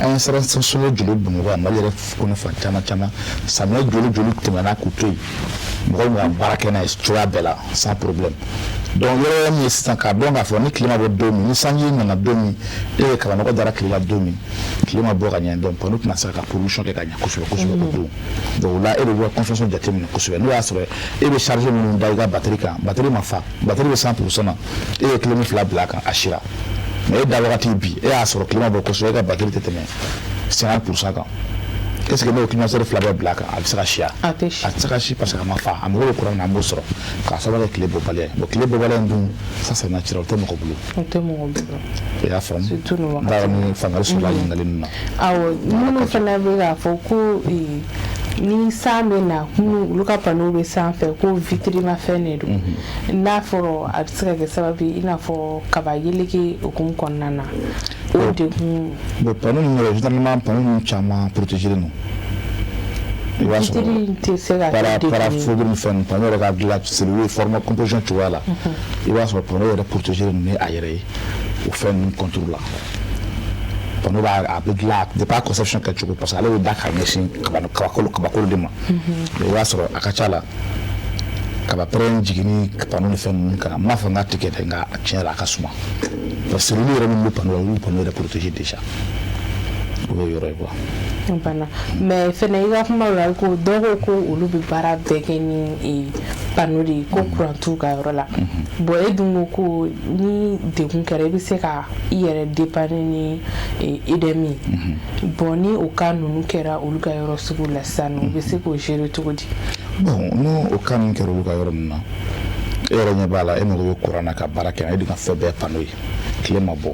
an ye sara joli Bamakɔ yan, Mali yɛrɛ kɔnɔ fan caman caman, samiyɛ joli joli tɛmɛna k'u to yen, mɔgɔw bɛ ka baara kɛ n'a ye cogoya bɛɛ la sans problème. Donc yɔrɔ min ye sisan, k'a dɔn k'a fɔ ni tile ma bɔ don min, ni sanji nana don min, e ye kabanɔgɔ dara tile la don min, tile ma bɔ ka ɲɛ, donc panneau tɛna se ka production kɛ ka ɲɛ kosɛbɛ kosɛbɛ o don. Donc o la, e de bɛ ka consommation jateminɛ kosɛbɛ. N'o y'a sɔrɔ e bɛ charge minnu da i ka batterie kan, batterie ma fa, batterie bɛ 100% na, e ye kilo 2 bila a kan, a sira, mais e da wagati bi, e y'a sɔrɔ tile ma bɔ kosɛbɛ, e ka batterie tɛ tɛmɛ 50% kan. Est ce que n'o climatiseur fila bɛɛ bila a kan, a bɛ se ka si? A tɛ si. A tɛ se ka si, parce que a ma fa. A mago bɛ courant min na, an b'o sɔrɔ k'a sababu kɛ tile bɔbaliya ye. Bon, tile bɔbaliya in dun, ça, c'est naturel, o tɛ mɔgɔ bolo. O tɛ mɔgɔ bolo. I y'a faamu? Surtout nin N t'a dɔn ni faamuyali sɔrɔla ɲininkali ninnu na. Awɔ, minnu fana bɛ k'a fɔ ko ni san bɛ na, minnu olu ka panneau bɛ sanfɛ, ko vitre ma fɛn de don, n'a fɔra a bɛ se ka kɛ sababu ye, i n'a fɔ kaba yeleke hukumu kɔnɔna na, o degun. Bon, panneau ninnu yɛrɛ, généralement panneau ninnu caman protégé don. I b'a sɔrɔ Vitre in tɛ se ka para kɛ degun para ye. Foudre ni fɛn ninnu, panneau yɛrɛ ka dilan cellule forme composition cogoya la, i b'a sɔrɔ panneau yɛrɛ protégé don ni a yɛrɛ ye o fɛn ninnu contre la. Panneau b'a, a bɛ dilan depuis a conception kɛcogo, parce que ale bɛ da ka ɲɛsin kaba kabakolo kabakolo de ma. I b'a sɔrɔ a ka ca la, kaba pɛrɛn jiginni panneau ni fɛn ninnu kan, n m'a fɔ n k'a tɛ kɛ dɛ, nka tiɲɛ yɛrɛ la, a ka suma, parce que cellule yɛrɛ min bɛ panneau la, olu bɛ panneau yɛrɛ protégé déjà. O ye yɔrɔ ye quoi. Bana, mais fɛnɛ i ka kuma la, ko dɔw ko ko olu bɛ baara bɛɛ kɛ ni panneau de ye, ko courant t'u ka yɔrɔ la. Bon, e dun ko ko ni degun kɛra, i bɛ se ka i yɛrɛ dépanner ni EDM ye. Bon, ni o cas ninnu kɛra olu ka yɔrɔ sugu la sisan nɔ, u bɛ se k'o gérer cogo di? Bon, n'o o cas ninnu kɛra olu ka yɔrɔ ninnu na, e yɛrɛ ɲɛ b'a la, e mago bɛ courant na ka baara kɛ, e dun ka fɛn bɛɛ ye panneau ye, tile ma bɔ.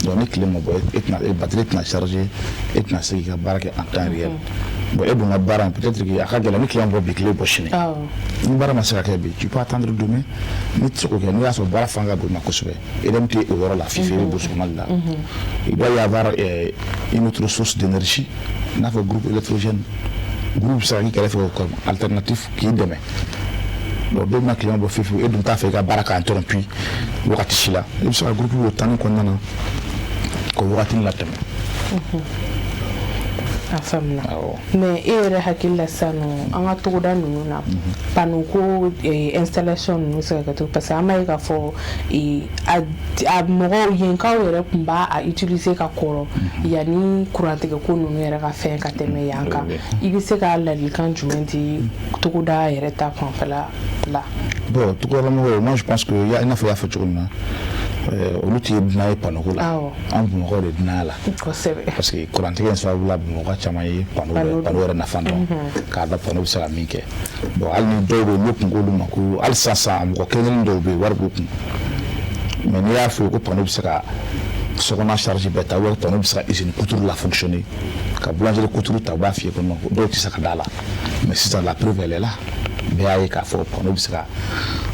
Donc ni tile ma bɔ, e tɛna e batterie tɛna charger, e tɛna se k'i ka baara kɛ en temps réel. Bon, e dun ka baara in, peut-être que a ka gɛlɛn, ni tile ma bɔ bi, tile bɔ sini, ni baara ma se ka kɛ bi, tu peux attendre demain. Ni tɛ se k'o kɛ, n'i y'a sɔrɔ baara fanga ka bon i ma kosɛbɛ, EDM tɛ o yɔrɔ la fiyewu, i bɛ brousse kɔnɔna de la, il doit y avoir une autre source d'énergie, i n'a fɔ groupe électrogène. Groupe bɛ se ka k'i kɛrɛfɛ comme alternatif k'i dɛmɛ. Donc don min na tile ma bɔ fiyewu fiyewu, e dun t'a fɛ i ka baara ka interrompu wagati si la, i bɛ se ka groupe o tan kɔnɔna na k'o wagati latɛmɛ. A faamuna. Mais e yɛrɛ hakili la sisan nɔ, an ka togoda ninnu na, panneau ko installation ninnu bɛ se ka kɛ cogo? Parce que an b'a ye k'a fɔ a mɔgɔw yenkaw yɛrɛ tun b'a a utiliser ka kɔrɔ yanni kurantigɛ ko ninnu yɛrɛ ka fɛn ka tɛmɛ yan kan. I bɛ se ka ladilikan jumɛn di togoda yɛrɛ ta fanfɛla la? Bon, togodalamɔgɔw, moi je pense que i n'a fɔ i y'a fɔ cogo min na, olu tɛ dunan ye panneau ko la. An Bamakɔ de dunan la. Parce que kurantigɛ in sababu la, Bamakɔ caman ye panneau yɛrɛ nafa dɔn, k'a dɔn panneau bɛ se ka min kɛ. Bon, hali ni dɔw bɛ yen, ne kun k'olu ma ko hali sisan sisan, mɔgɔ kelen kelen dɔw bɛ yen, wari b'u kun, mais n'i y'a fɔ ye ko panneau bɛ se ka sokɔnɔ charge bɛɛ ta, walima panneau bɛ se ka usine couture la fonctionner, ka boulangerie couture ta, u b'a f'i ye ko non, dɔw tɛ se ka da la. Mais sisan, la preuve, elle est là, bɛɛ y'a ye k'a fɔ panneau bɛ se ka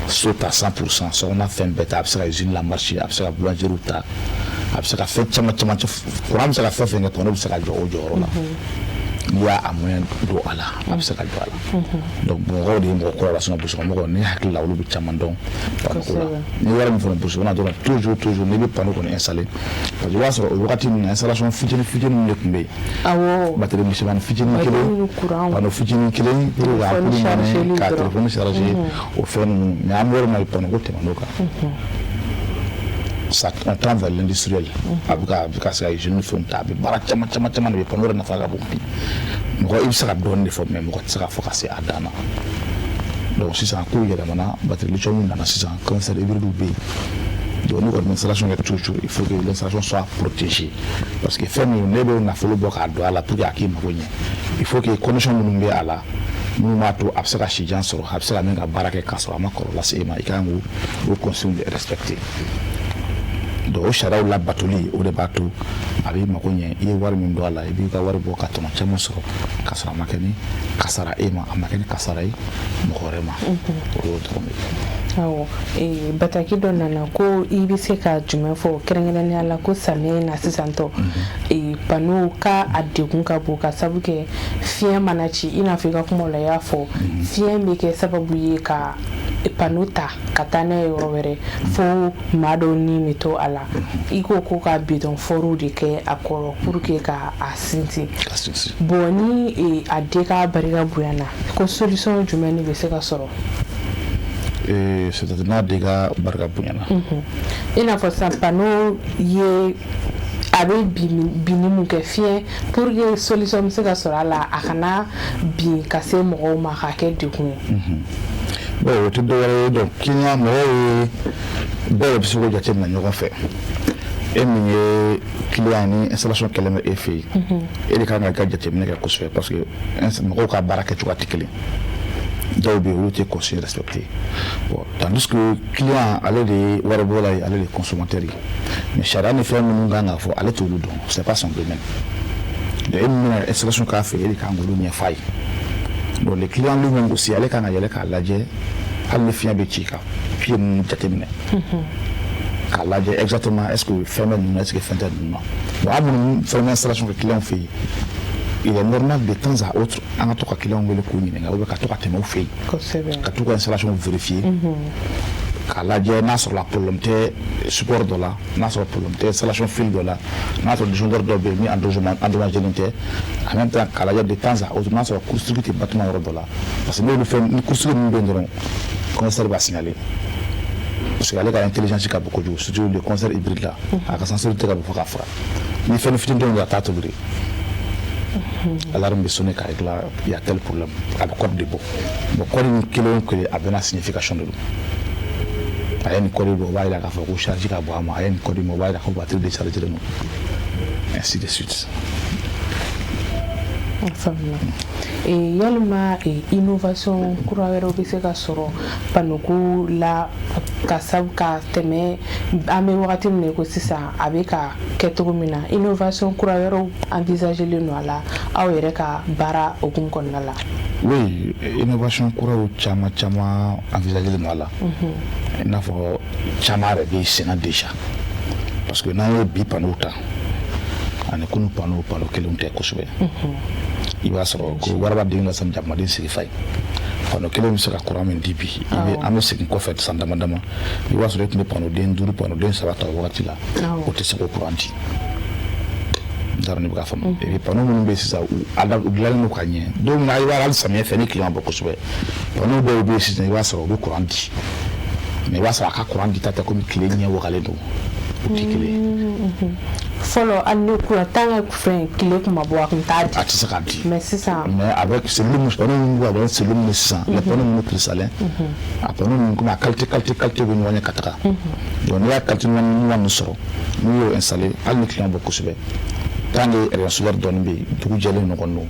so ta 100%, sokɔnɔ fɛn bɛɛ ta, a bɛ se ka usine la marcher, a bɛ se ka boulangerie ta, a bɛ se ka fɛn caman caman, courant bɛ se ka fɛn fɛn kɛ, panneau bɛ se ka jɔ o jɔyɔrɔ la. N'i y'a a moyen don a la, a bɛ se ka jɔ a la. Donc mɔgɔw de ye mɔgɔ kɔrɔ la, sinon brousse mɔgɔw, ne hakili la, olu bɛ caman dɔn panneau ko la. Ni wari min fana brousse kɔnɔ dɔrɔn, toujours toujours, n'i bɛ panneau kɔni installer, parce que i b'a sɔrɔ o wagati ninnu na, installation fitinin fitinin de tun bɛ yen. Batterie misɛnmanin fitinin kelen, panneau fitinin kelen pour que ampoule mɛnɛ, ka téléphone charger, o fɛn ninnu. Mais an bɛ yɔrɔ min na, panneau ko tɛmɛn'o kan. Ça, on tend vers l'industriel. A bɛ ka se ka usine ni fɛnw ta, a bɛ baara caman caman caman de bɛ. Panneau yɛrɛ nafa ka bon bi. Mɔgɔ i bɛ se ka dɔɔnin de fɔ, mais mɔgɔ tɛ se ka fɔ ka se a dan na. Donc sisan kow yɛlɛmana, batterie lithium nana sisan, convertisseur hybride bɛ yen. Donc n'u kɔni bɛ installation kɛ, toujours il faut que l'installation soit protégée, parce que fɛn min, ne bɛ nafolo bɔ k'a don a la pour que a k'i mago ɲɛ, il faut que condition minnu bɛ a la, minnu b'a to a bɛ se ka si jan sɔrɔ, a bɛ se ka min ka baara kɛ k'a sɔrɔ a ma kɔlɔlɔ lase e ma, i kan k'o consignes de respecter. Donc o sariyaw labatoli, o de b'a to a b'i mago ɲɛ. I ye wari min don a la, i b'i ka wari bɔ ka tɔnɔ caman sɔrɔ, k'a sɔrɔ a ma kɛ ni kasara e ma, a ma kɛ ni kasara ye mɔgɔ wɛrɛ ma. O y'o dɔrɔn de ye. Awɔ, bataki dɔ nana ko i bɛ se ka jumɛn fɔ kɛrɛnkɛrɛnnenya la, ko samiya in na sisan tɔ, panneau ka a degun ka bon, ka sabu kɛ fiɲɛ mana ci, i n'a fɔ i ka kumaw la i y'a fɔ, fiɲɛ bɛ kɛ sababu ye ka panneau ta ka taa n'a ye yɔrɔ wɛrɛ, fo maa dɔw ni bɛ to a la. I ko ko ka béton fort de kɛ a kɔrɔ pour que ka a sinsin. Ka sinsin. Bon, ni a dégâts barika bonyana, ko solution jumɛn de bɛ se ka sɔrɔ? C'est-à-dire n'a dégâts barika bonyana? I n'a fɔ sisan panneau ye a bɛ binni mun kɛ fiɲɛ, pour que solution bɛ se ka sɔrɔ a la, a kana bin ka se mɔgɔw ma k'a kɛ degun ye. Bon, o tɛ dɔwɛrɛ ye. Donc client, mɔgɔw ye bɛɛ de bɛ se k'o jateminɛ ɲɔgɔn fɛ. E min ye client, ni installation kɛlen bɛ e fɛ yen, e de kan ka i ka jateminɛ kɛ kosɛbɛ, parce que mɔgɔw ka baara kɛcogoya tɛ kelen. Dɔw bɛ yen, olu tɛ consigne respecter. Bon, tandis que client, ale de ye waribɔla ye, ale de ye consommateur ye, mais sariya ni fɛn minnu kan ka fɔ, ale t'olu dɔn, c'est pas son domaine. Donc e min bɛna installation k'a fɛ, e de kan k'olu ɲɛf'a ye. Donc le client lui-même aussi, ale kan ka yɛlɛ k'a lajɛ, hali ni fiɲɛ bɛ ci, ka pied ninnu jateminɛ k'a lajɛ exactement, est ce que fɛn bɛ ninnu na, est ce que fɛn tɛ ninnu na. Bon, an minnu fɛn bɛ installation kɛ client fɛ yen, il est normal de temps à autre an ka to ka client wele k'u ɲininka, ou bien ka to ka tɛmɛ u fɛ yen, ka t'u ka installation vérifier k'a lajɛ n'a sɔrɔ la problème tɛ support dɔ la, n'a sɔrɔ problème tɛ installation fil dɔ la, n'a sɔrɔ disjoncteur dɔ bɛ yen min endommagé tɛ. En même temps, k'a lajɛ de temps à autre n'a sɔrɔ court-circuit tɛ bâtiment yɔrɔ dɔ la, parce que n'olu fɛn ni court-circuit ninnu bɛ yen dɔrɔn, connaisseur b'a signaler, parce que ale ka intelligence ka bon kojugu, surtout le connaisseur hybride la, a ka sensibilité ka bon fo k'a faga. Ni fɛn fitinin dɔrɔn don, a t'a tolérer, alarme bɛ sonner k'a yira il y a tel problème, a bɛ code de bɔ. Bon, code in kelen o kelen, a bɛɛ n'a signification de don. A ye nin code bɔ, o b'a yira k'a fɔ ko charge ka bɔ a ma. A ye nin code bɔ, o b'a yira ko batterie déchargé don, ainsi de suite. Faamuya. Yalima innovation kura wɛrɛw bɛ se ka sɔrɔ panneau ko la ka sabu ka tɛmɛ an bɛ wagati min na, ko sisan a bɛ ka kɛ cogo min na, innovation kura wɛrɛw envisagé len don a la aw yɛrɛ ka baara hukumu kɔnɔna la? Oui, innovation kuraw caman caman envisagé len don a la, i n'a fɔ caman yɛrɛ bɛ sen na déjà, parce que n'an ye bi panneau ta ani kunu panneau, panneau kelenw tɛ kosɛbɛ. I b'a sɔrɔ ko warabaden ka sani jakumaden sigi fa ye, panneau kelen bɛ se ka courant min di bi, i bɛ an bɛ segin kɔfɛ san dama dama, i b'a sɔrɔ e tun bɛ panneau den duuru, panneau den saba ta o wagati la, o tɛ se k'o courant di. N t'a dɔn ne bɛ k'a faamu. Et puis panneau minnu bɛ yen sisan, u dilanlen don ka ɲɛ. Don min na i b'a hali samiyɛ fɛ ni tile ma bɔ kosɛbɛ, panneau dɔw bɛ yen sisan, i b'a sɔrɔ u bɛ courant di, mais i b'a sɔrɔ a ka courant di ta tɛ komi tile ɲɛ wagalen don, o tɛ kelen ye. Fɔlɔ, hali ni courant tant que fɛn tile kun ma bɔ, a kun t'a di. A tɛ se k'a di. Mais sisan? Mais avec cellule min, panneau minnu bɛ bɔ, cellule min sisan, les panneaux minnu cristallins, a panneau ninnu, komi a qualité bɛ ɲɔgɔn ɲɛ ka taga. Donc n'i y'a qualité ɲuman ɲuman sɔrɔ, n'u y'o installé, hali ni tile ma bɔ kosɛbɛ, tant que rayon solaire dɔɔni bɛ yen, dugu jɛlen ɲɔgɔn don,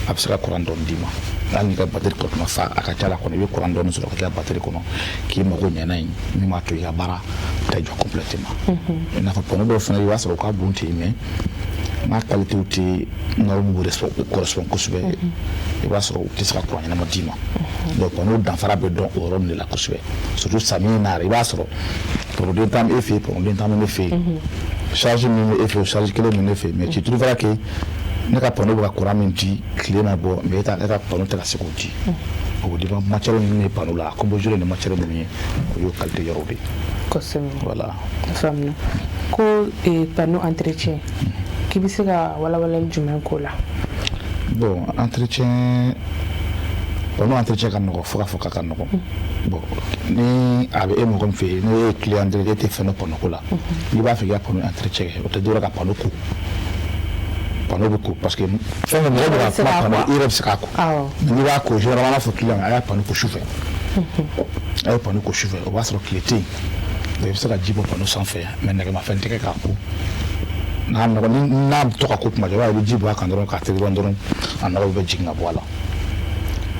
a bɛ se ka courant dɔɔni d'i ma. Hali n'i ka batterie kɔni ma fa, a ka ca la kɔni, i bɛ courant dɔɔni sɔrɔ ka kɛ batterie kɔnɔ k'i mago ɲɛ n'a ye, min b'a to i ka baara tɛ jɔ complètement. I n'a fɔ panneau dɔw fana, i b'a sɔrɔ u ka bon ten, mais n'a qualité tɛ norme correspond kosɛbɛ, i b'a sɔrɔ u tɛ se ka courant ɲɛnama d'i ma. Donc panneau danfara bɛ dɔn o yɔrɔ de la kosɛbɛ, surtout samiyɛ in na yɛrɛ. I b'a sɔrɔ panneau den tan bɛ e fɛ yen, panneau den tan bɛ ne fɛ yen, charge min bɛ e fɛ yen, charge kelen bɛ ne fɛ yen, mais tu trouveras que ne ka panneau bɛ ka courant min di, tile ma bɔ, mais e ka panneau tɛ ka se k'o di. O bɛ dépend matière minnu ye panneau la, a composé ni matière minnu ye, o y'o qualité yɔrɔw de ye. Voilà. Faamuya. Ko panneau entretien, k'i bɛ se ka walawalali jumɛn k'o la? Bon, entretien, panneau entretien ka nɔgɔ fo k'a fɔ k'a ka nɔgɔ. Bon, ni a bɛ e mɔgɔ min fɛ yen, n'o ye client, e tɛ fɛn dɔn panneau ko la, n'i b'a fɛ k'i ka panneau entretien kɛ, o tɛ dɔwɛrɛ ka panneau ko. Panneau bɛ ko parce que fɛn fɛn mɔgɔ bɛ ka kuma panneau, i yɛrɛ bɛ se k'a ko. Mais n'i b'a ko, généralement an b'a fɔ client a y'a panneau ko sufɛ, a ye panneau ko sufɛ, o b'a sɔrɔ tile tɛ yen. I bɛ se ka ji bɔ panneau sanfɛ, mais nɛgɛmafɛn tɛ kɛ k'a ko. N'a nɔgɔ ni n'a bɛ to ka ko tuma dɔ, i b'a ye, i bɛ ji bɔ a kan dɔrɔn k'a tereke dɔrɔn, a nɔgɔ bɛ jigin ka bɔ a la.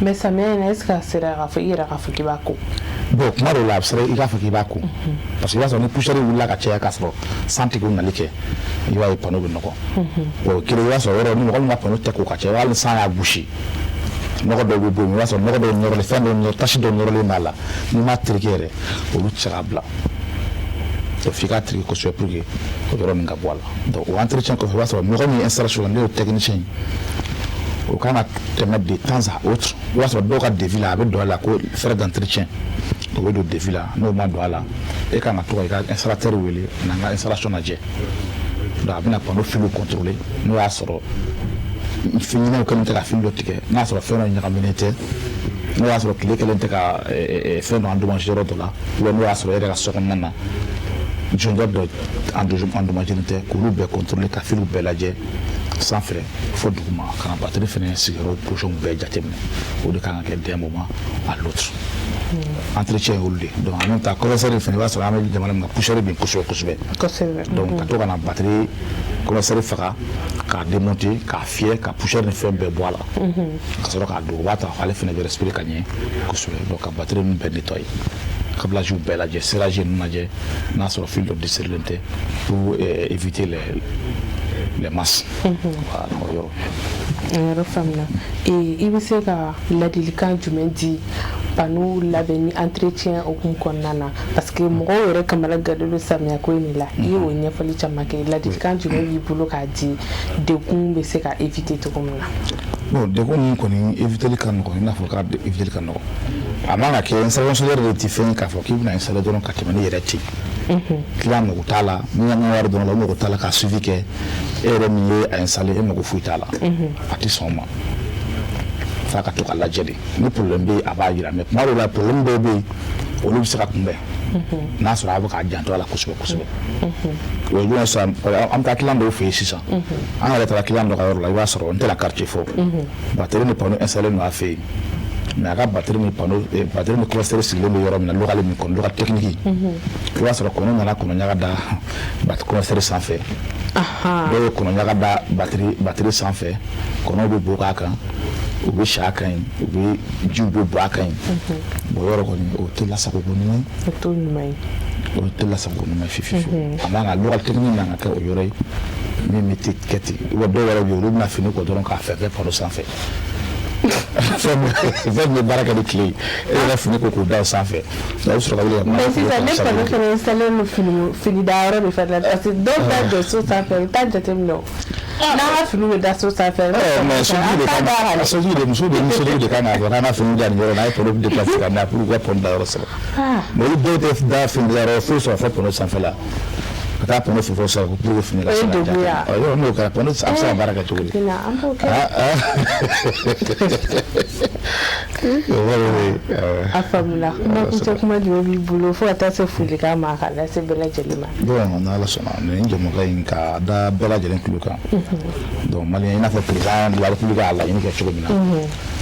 Mais samiya in na, est ce que a sera k'a fɔ i yɛrɛ k'a fɔ k'i b'a ko? Bon, kuma dɔw la, a bɛ sera i k'a fɔ k'i b'a ko, parce que i b'a sɔrɔ ni poussière wulila ka caya k'a sɔrɔ san tɛ k'o nali kɛ, i b'a ye panneau bɛ nɔgɔ. O kelen, i b'a sɔrɔ yɔrɔ ni mɔgɔ min ka panneau tɛ ko ka caya, hali ni san y'a gosi, nɔgɔ dɔw bɛ bɔ yen. I b'a sɔrɔ nɔgɔ dɔw nɔrɔlen, fɛn dɔw nɔrɔ, tache dɔw nɔrɔlen b'a la. N'i m'a tereke yɛrɛ, olu tɛ se k'a bila. Donc f'i k'a tereke kosɛbɛ pour que o yɔrɔ nin ka bɔ a la. Donc o entretien kɔfɛ, i b'a sɔrɔ mɔgɔ min ye installation kɛ, n'o ye technicien ye, o kan ka tɛmɛ de temps à autre. I b'a sɔrɔ dɔw ka devis la, a bɛ don a la ko frais d'entretien, o bɛ don devis la. N'o ma don a la, e kan ka to ka i ka installateur wele n'an ka installation lajɛ. Donc a bɛna panneau filiw contrôler, n'o y'a sɔrɔ ɲinɛw kɛlen tɛ ka fil dɔ tigɛ, n'a y'a sɔrɔ fɛn dɔ ɲagaminen tɛ, n'o y'a sɔrɔ tile kɛlen tɛ ka fɛn dɔ endommagé yɔrɔ dɔ la, ou bien n'o y'a sɔrɔ e yɛrɛ ka so kɔnɔna na, jointeur dɔ endommagé tɛ, k'olu bɛɛ contrôler, ka filiw bɛɛ lajɛ sanfɛ fo duguma, ka na batterie fɛnɛ sigiyɔrɔ position bɛɛ jateminɛ. O de kan ka kɛ d'un moment à l'autre. Entretien ye olu de. Donc en même temps, compresseur fɛnɛ, i b'a sɔrɔ an bɛ jamana min kan, poussière bɛ yen kosɛbɛ kosɛbɛ. Donc ka to ka na batterie compresseur faga, k'a démonter, k'a fiyɛ, ka poussière ni fɛn bɛɛ bɔ a la, ka sɔrɔ k'a don, o b'a ta ale fɛnɛ bɛ respirer ka ɲɛ kosɛbɛ. Donc ka batterie ninnu bɛɛ nettoyer, câblage bɛɛ lajɛ, serrage ninnu lajɛ, n'a sɔrɔ fil dɔ desserré tɛ, pour éviter les masses. Voilà, o yɔrɔ. O yɔrɔ faamuna. I bɛ se ka ladilikan jumɛn di panneau labɛn ni entretien hukumu kɔnɔna na? Parce que mɔgɔw yɛrɛ kamana gannen don samiya ko in de la. I ye o ɲɛfɔli caman kɛ. Ladilikan jumɛn b'i bolo k'a di, degun bɛ se ka éviter cogo min na? Bon, degun ninnu kɔni éviter ka nɔgɔn, i n'a fɔ k'a éviter ka nɔgɔn. A man ka kɛ installation solaire de tɛ fɛn ye k'a fɔ k'i bɛna installer dɔrɔn ka tɛmɛ n'i yɛrɛ ten. Client mago t'a la, ni y'an ka wari dɔrɔn la, o mago t'a la ka suivi kɛ. E yɛrɛ min ye a installer, e mago foyi t'a la, a tɛ sɔn o ma. F'a ka to ka lajɛ de. Ni problème bɛ yen, a b'a jira. Mais tuma dɔw la, problème dɔw bɛ yen, olu bɛ se ka kunbɛn n'a sɔrɔ a bɛ k'a janto a la kosɛbɛ kosɛbɛ. O ye jumɛn ye? Sisan, an bɛ taa client dɔw fɛ yen. Sisan, an yɛrɛ taara client dɔ ka yɔrɔ la, i b'a sɔrɔ, n tɛna quartier fɔ, batterie ni panneau installé don a fɛ yen, mais a ka batterie ni panneau, batterie ni compresseur sigilen bɛ yɔrɔ min na, local min kɔnɔ, local technique, i b'a sɔrɔ kɔnɔ nana kɔnɔ ɲaga da compresseur sanfɛ, dɔw ye kɔnɔ ɲaga da batterie sanfɛ, kɔnɔw bɛ bo k'a kan, u bɛ si a kan yen, u bɛ jiw bɛ bɔ a kan yen. Bon, yɔrɔ kɔni, o tɛ lasago ko ɲuman ye. O t'o ɲuman ye. O tɛ lasago ko ɲuman ye fiyewu fiyewu. A man ka, local technique man ka kɛ o yɔrɔ ye min bɛ kɛ ten. Ou dɔw yɛrɛ bɛ yen, olu bɛna fini ko dɔrɔn k'a fɛn fɛn panneau sanfɛ. Fɛn min bɛ baara kɛ ni tile ye, e yɛrɛ fini ko k'o da o sanfɛ, i bɛ sɔrɔ ka wuli ka Mais sisan, ne panneau fɛnɛ installé don fini dayɔrɔ de fɛnɛ la, parce que dɔw bɛ jɔ so sanfɛ, u t'a jateminɛ o. N'an ka finiw bɛ da so sanfɛ. Mais sotigi de kan, sotigi de, muso de, sotigi de kan k'a fɔ k'an ka fini da nin yɔrɔ la, a ye panneau déplacer ka na pour que u ka panneau dayɔrɔ sɔrɔ. Mais olu dɔw tɛ da fini dayɔrɔ foyi sɔrɔ fɔ panneau sanfɛ la, ka taa panneau fɛn sɔrɔ pour que fini ka se ka ja. Yɔrɔ n'o kɛra, panneau a bɛ se ka baara kɛ cogo di? An b'o kɛ. A faamuna. Kuma kuncɛ kuma jumɛn b'i bolo fo ka taa se folikan ma ka lase bɛɛ lajɛlen ma? Bon, n'Ala sɔnna, nin jɛmukan in ka da bɛɛ lajɛlen tulo kan. Donc malien, i n'a fɔ président de la République y'a laɲini kɛ cogo min na,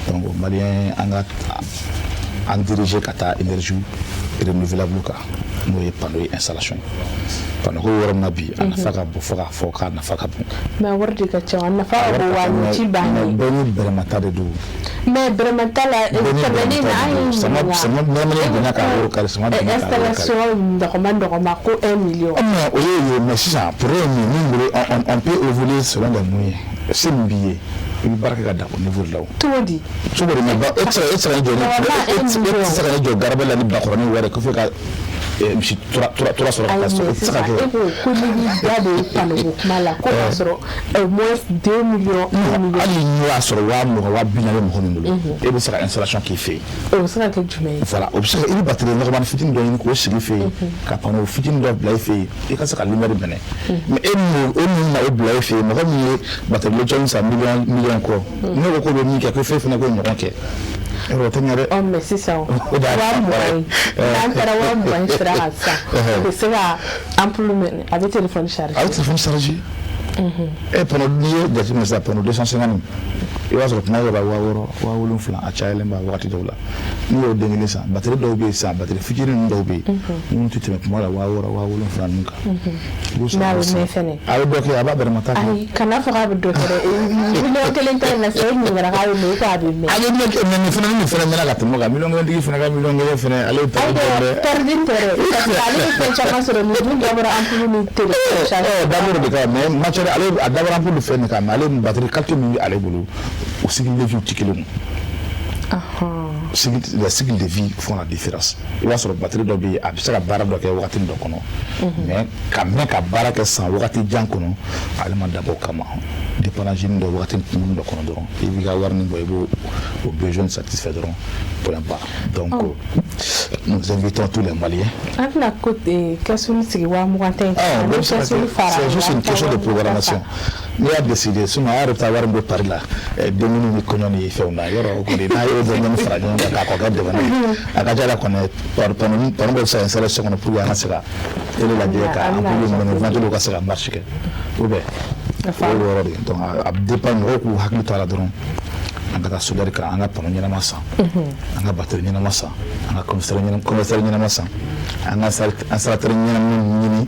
donc malien, an ka an diriger ka taa énergie renouvelable kan, n'o ye panneau ye, installation ye. Panneau ko yɔrɔ min na bi, a nafa ka bon fo k'a fɔ k'a nafa ka bon. Mais a wari de ka ca, a nafa ka bon wa ci b'an ye. Bɛɛ ni bɛrɛmata de don. Mais bɛrɛmata la, sɛbɛnni na, an ye ɲininka. Sama nɛmɛnɛ donna k'a yɔrɔ kari, sama donna k'a yɔrɔ kari. Installation nɔgɔma nɔgɔma ko 1 million. Mais o ye, mais sisan problème min bolo, on peut évoluer selon les moyens. Se min b'i ye, i bɛ baara kɛ ka dan o niveau de la o. Cogo di? Cogo di? Mais e tɛ se ka ne jɔ, e tɛ se ka ne jɔ garabali la ni bakɔrɔni wɛrɛ ko fo ka misi tura tura sɔrɔ ka taa so, o tɛ se ka kɛ. E ko ko n'i b'i da don panneau ko kuma la, ko k'a sɔrɔ au moins 2 millions, 1 million. Hali n'o y'a sɔrɔ 20 000, 40 000 bɛ mɔgɔ min bolo, e bɛ se ka installation k'i fɛ yen. O bɛ se ka kɛ jumɛn ye? Voilà, o bɛ se ka, i bɛ batterie nɔgɔmani fitinin dɔ ɲini k'o sigi i fɛ yen, ka panneau fitinin dɔ bila i fɛ yen, i ka se ka lumière minɛ. Mais e min na o bila i fɛ yen, mɔgɔ min ye batterie lithium san miliyɔn miliyɔn kɔ, n'o ko k'o bɛ min kɛ, ko fɛn fana k'o ɲɔgɔn kɛ, o tɛ ɲɛ dɛ. Ɔ, mais sisan 20 000 in, n'an taara 20 000 in sira kan sisan, o bɛ se ka ampoule minɛ, a bɛ téléphone charger. A bɛ téléphone charger. E panneau, n'i ye jateminɛ sisan, panneau 250, I b'a sɔrɔ kuma dɔw la 6000, 7000, a cayalen ba wagati dɔw la. N'u y'o den kelen san, batterie dɔw bɛ yen sisan, batterie fitinin ninnu dɔw bɛ yen minnu tɛ tɛmɛ kuma la 6000, 7000 ninnu kan. I b'o Mais a san. bɛ mɛn fɛnɛ. A bɛ dɔ kɛ, a b'a bɛrɛmata kɛ. Ayi, kana fɔ k'a bɛ dɔ kɛ dɛ. 1 million ta in na sisan, e ɲininkara k'a bɛ mɛn, i ko a bɛ mɛn. A bɛ mɛn kɛ, mais nin fana, ni nin fana mɛnna ka tɛmɛ o kan, 1 miliyɔn tigi fana ka 1 miliyɔn fana, ale bɛ taa Ayi dɔn dɛ, dɛ. Perdre tɛ dɛ, parce que ale bɛ fɛn caman sɔrɔ nin dun dabɔra ampoule ni téléphone charge. Dabɔra de kama, mais matière, ale a dabɔra ampoule fɛn de kama, mais ale batterie qualité min bɛ ale bolo, o cycle de vie tɛ kelen ye. Cycle, les cycles de vie font la différence. I b'a sɔrɔ batterie dɔ bɛ yen, a bɛ se ka baara dɔ kɛ wagati dɔ kɔnɔ, mais ka mɛn ka baara kɛ san wagati jan kɔnɔ, ale ma dabɔ o kama. Dépannage dɔ wagati kunkurunin dɔ kɔnɔ dɔrɔn, i b'i ka wari nin bɔ, i b'o o besoin satisfait dɔrɔn, point barre. Donc nous invitons tous les Maliens. An tɛna ko kɛsuli sigi 20 000 ta in Ah, kan. bɛɛ bɛ se ka Kɛsuli kɛ. fara. C'est juste une question de programmation. N'i y'a décidé, sinon a yɛrɛ bɛ taa wari min bɔ Paris la, dumuni ni kɔɲɔ ni fɛnw na, yɔrɔ o kɔni, n'a y'o dɔɔni fara ɲɔgɔn kan k'a kɔ kɛ dɛmɛ ye, a ka ca la kɔni, panneau panneau bɛɛ bɛ se ka installer so kɔnɔ pour que an ka se ka télé lajɛ, ka ampoule minɛ, ventilo ka se ka marche kɛ, ou bien o y'o yɔrɔ de ye. Donc a bɛ dépend, mɔgɔw k'u hakili to a la dɔrɔn. An ka taa solaire kan, an ka panneau ɲɛnama san, an ka batterie ɲɛnama san, an ka compresseur ɲɛnama san, an ka installateur ɲɛnama ɲini,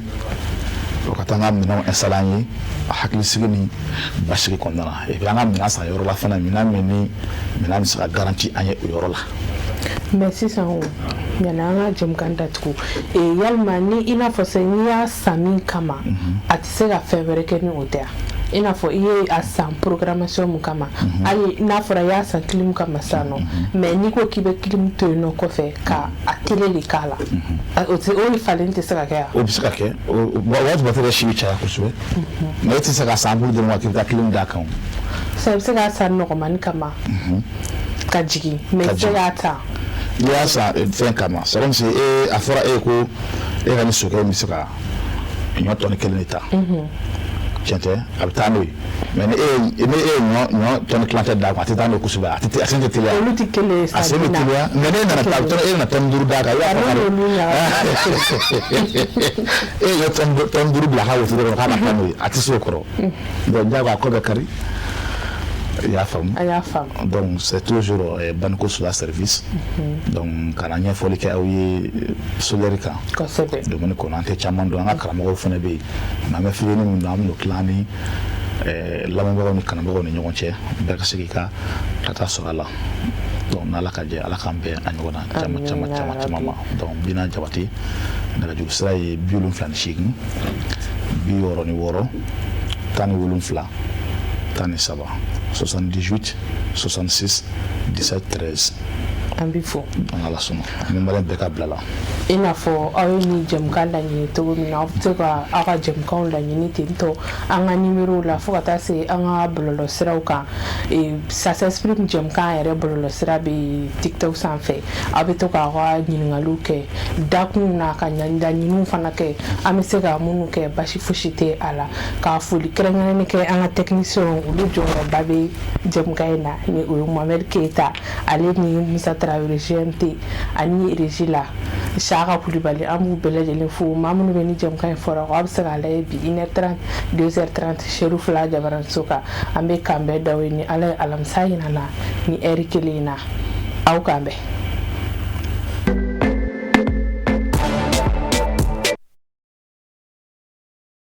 o ka taa an ka minɛnw installer an ye hakilisigi ni basigi kɔnɔna na. Et puis an ka minɛn san yɔrɔ la fana, minɛn min ni minɛn bɛ se ka garantie an ye o yɔrɔ la. Mais sisan o, yanni an ka jɛmukan datugu, yalima ni i n'a fɔ sisan n'i y'a san min kama, a tɛ se ka fɛn wɛrɛ kɛ ni o tɛ wa? I n'a fɔ i ye a san programmation mun kama, hali n'a fɔra i y'a san clim kama sisan nɔ, mais n'i ko k'i bɛ clim to yen nɔ kɔfɛ ka a télé de k'a la, o tɛ o ni falen tɛ se ka kɛ wa? O bɛ se ka kɛ. O waati batterie si bɛ caya kosɛbɛ, mais e tɛ se ka san ampoule dɔrɔn k'i bɛ taa clim d'a kan o. Sisan i bɛ se k'a san nɔgɔmani kama ka jigin, mais i tɛ se k'a ta. N'i y'a san fɛn kama, c'est comme si e a fɔra e ye ko e ka nin sokɛ in bɛ se ka ɲɔ tɔni kelen de ta, tiɲɛ tɛ, a bɛ taa n'o ye. Mais ni e ye ɲɔ tɔni kilancɛ d'a kan, a tɛ taa n'o ye kosɛbɛ, a tɛ, a sen tɛ teliya. Olu tɛ kelen ye. A sen bɛ teliya, mais n'e nana taa e nana tɔni 5 d'a kan, i b'a fɔ n'olu. E ye tɔni 5 bila a ka wotoro kɔnɔ k'a ka taa n'o ye, a tɛ se o kɔrɔ. Donc diyagoya a kɔ bɛ kari. I y'a faamu? An y'a faamu. Donc c'est toujours Banco Solar Service. Donc ka na ɲɛfɔli kɛ aw ye solaire kan. Domaine kɔnɔ, an tɛ caman dɔn, an ka karamɔgɔw fana bɛ yen, mais an bɛ fitinin min dɔn, an bɛn'o tila an ni lamɛnbagaw ni kanubagaw ni ɲɔgɔn cɛ, bɛɛ ka se k'i ka tata sɔrɔ a la. Donc n'Ala ka jɛ, Ala k'an bɛn a ɲɔgɔn na caman caman caman caman ma. Donc Bina Jabate, nɛgɛjuru sira ye 78 66 17 13, 78 66 17 13. An bɛ fo. An Ala sɔnna, an bɛ maliyɛn bɛɛ ka bila la. I n'a fɔ aw ye nin jɛmukan laɲini cogo min na, aw bɛ se ka aw ka jɛmukanw laɲini ten tɔ an ka nimero la, fo ka taa se an ka bɔlɔlɔsiraw kan. Ça s'exprime jɛmukan yɛrɛ bɔlɔlɔsira bɛ TikTok sanfɛ. Aw bɛ to k'aw ka ɲininkaliw kɛ dakunw na, ka laɲiniw fana kɛ, an bɛ se ka minnu kɛ, basi fosi tɛ a la. Ka foli kɛrɛnkɛrɛnnen kɛ an ka technicien, olu jɔyɔrɔba bɛ jɛmukan in na, ni o ye Mohamed Keyita, ale ni Musa Tarawele GMT, ani régie la Saka Kulibali. An b'u bɛɛ lajɛlen fo. Maa minnu bɛ ni jɛmukan in fɔra, aw bɛ se k'a lajɛ bi 1h30, 2h30, Seru fila Jabaranso kan. An bɛ kan bɛɛ daw ye ni Ala ye alamisa yira na ni heure kelen in na. Aw k'an bɛn.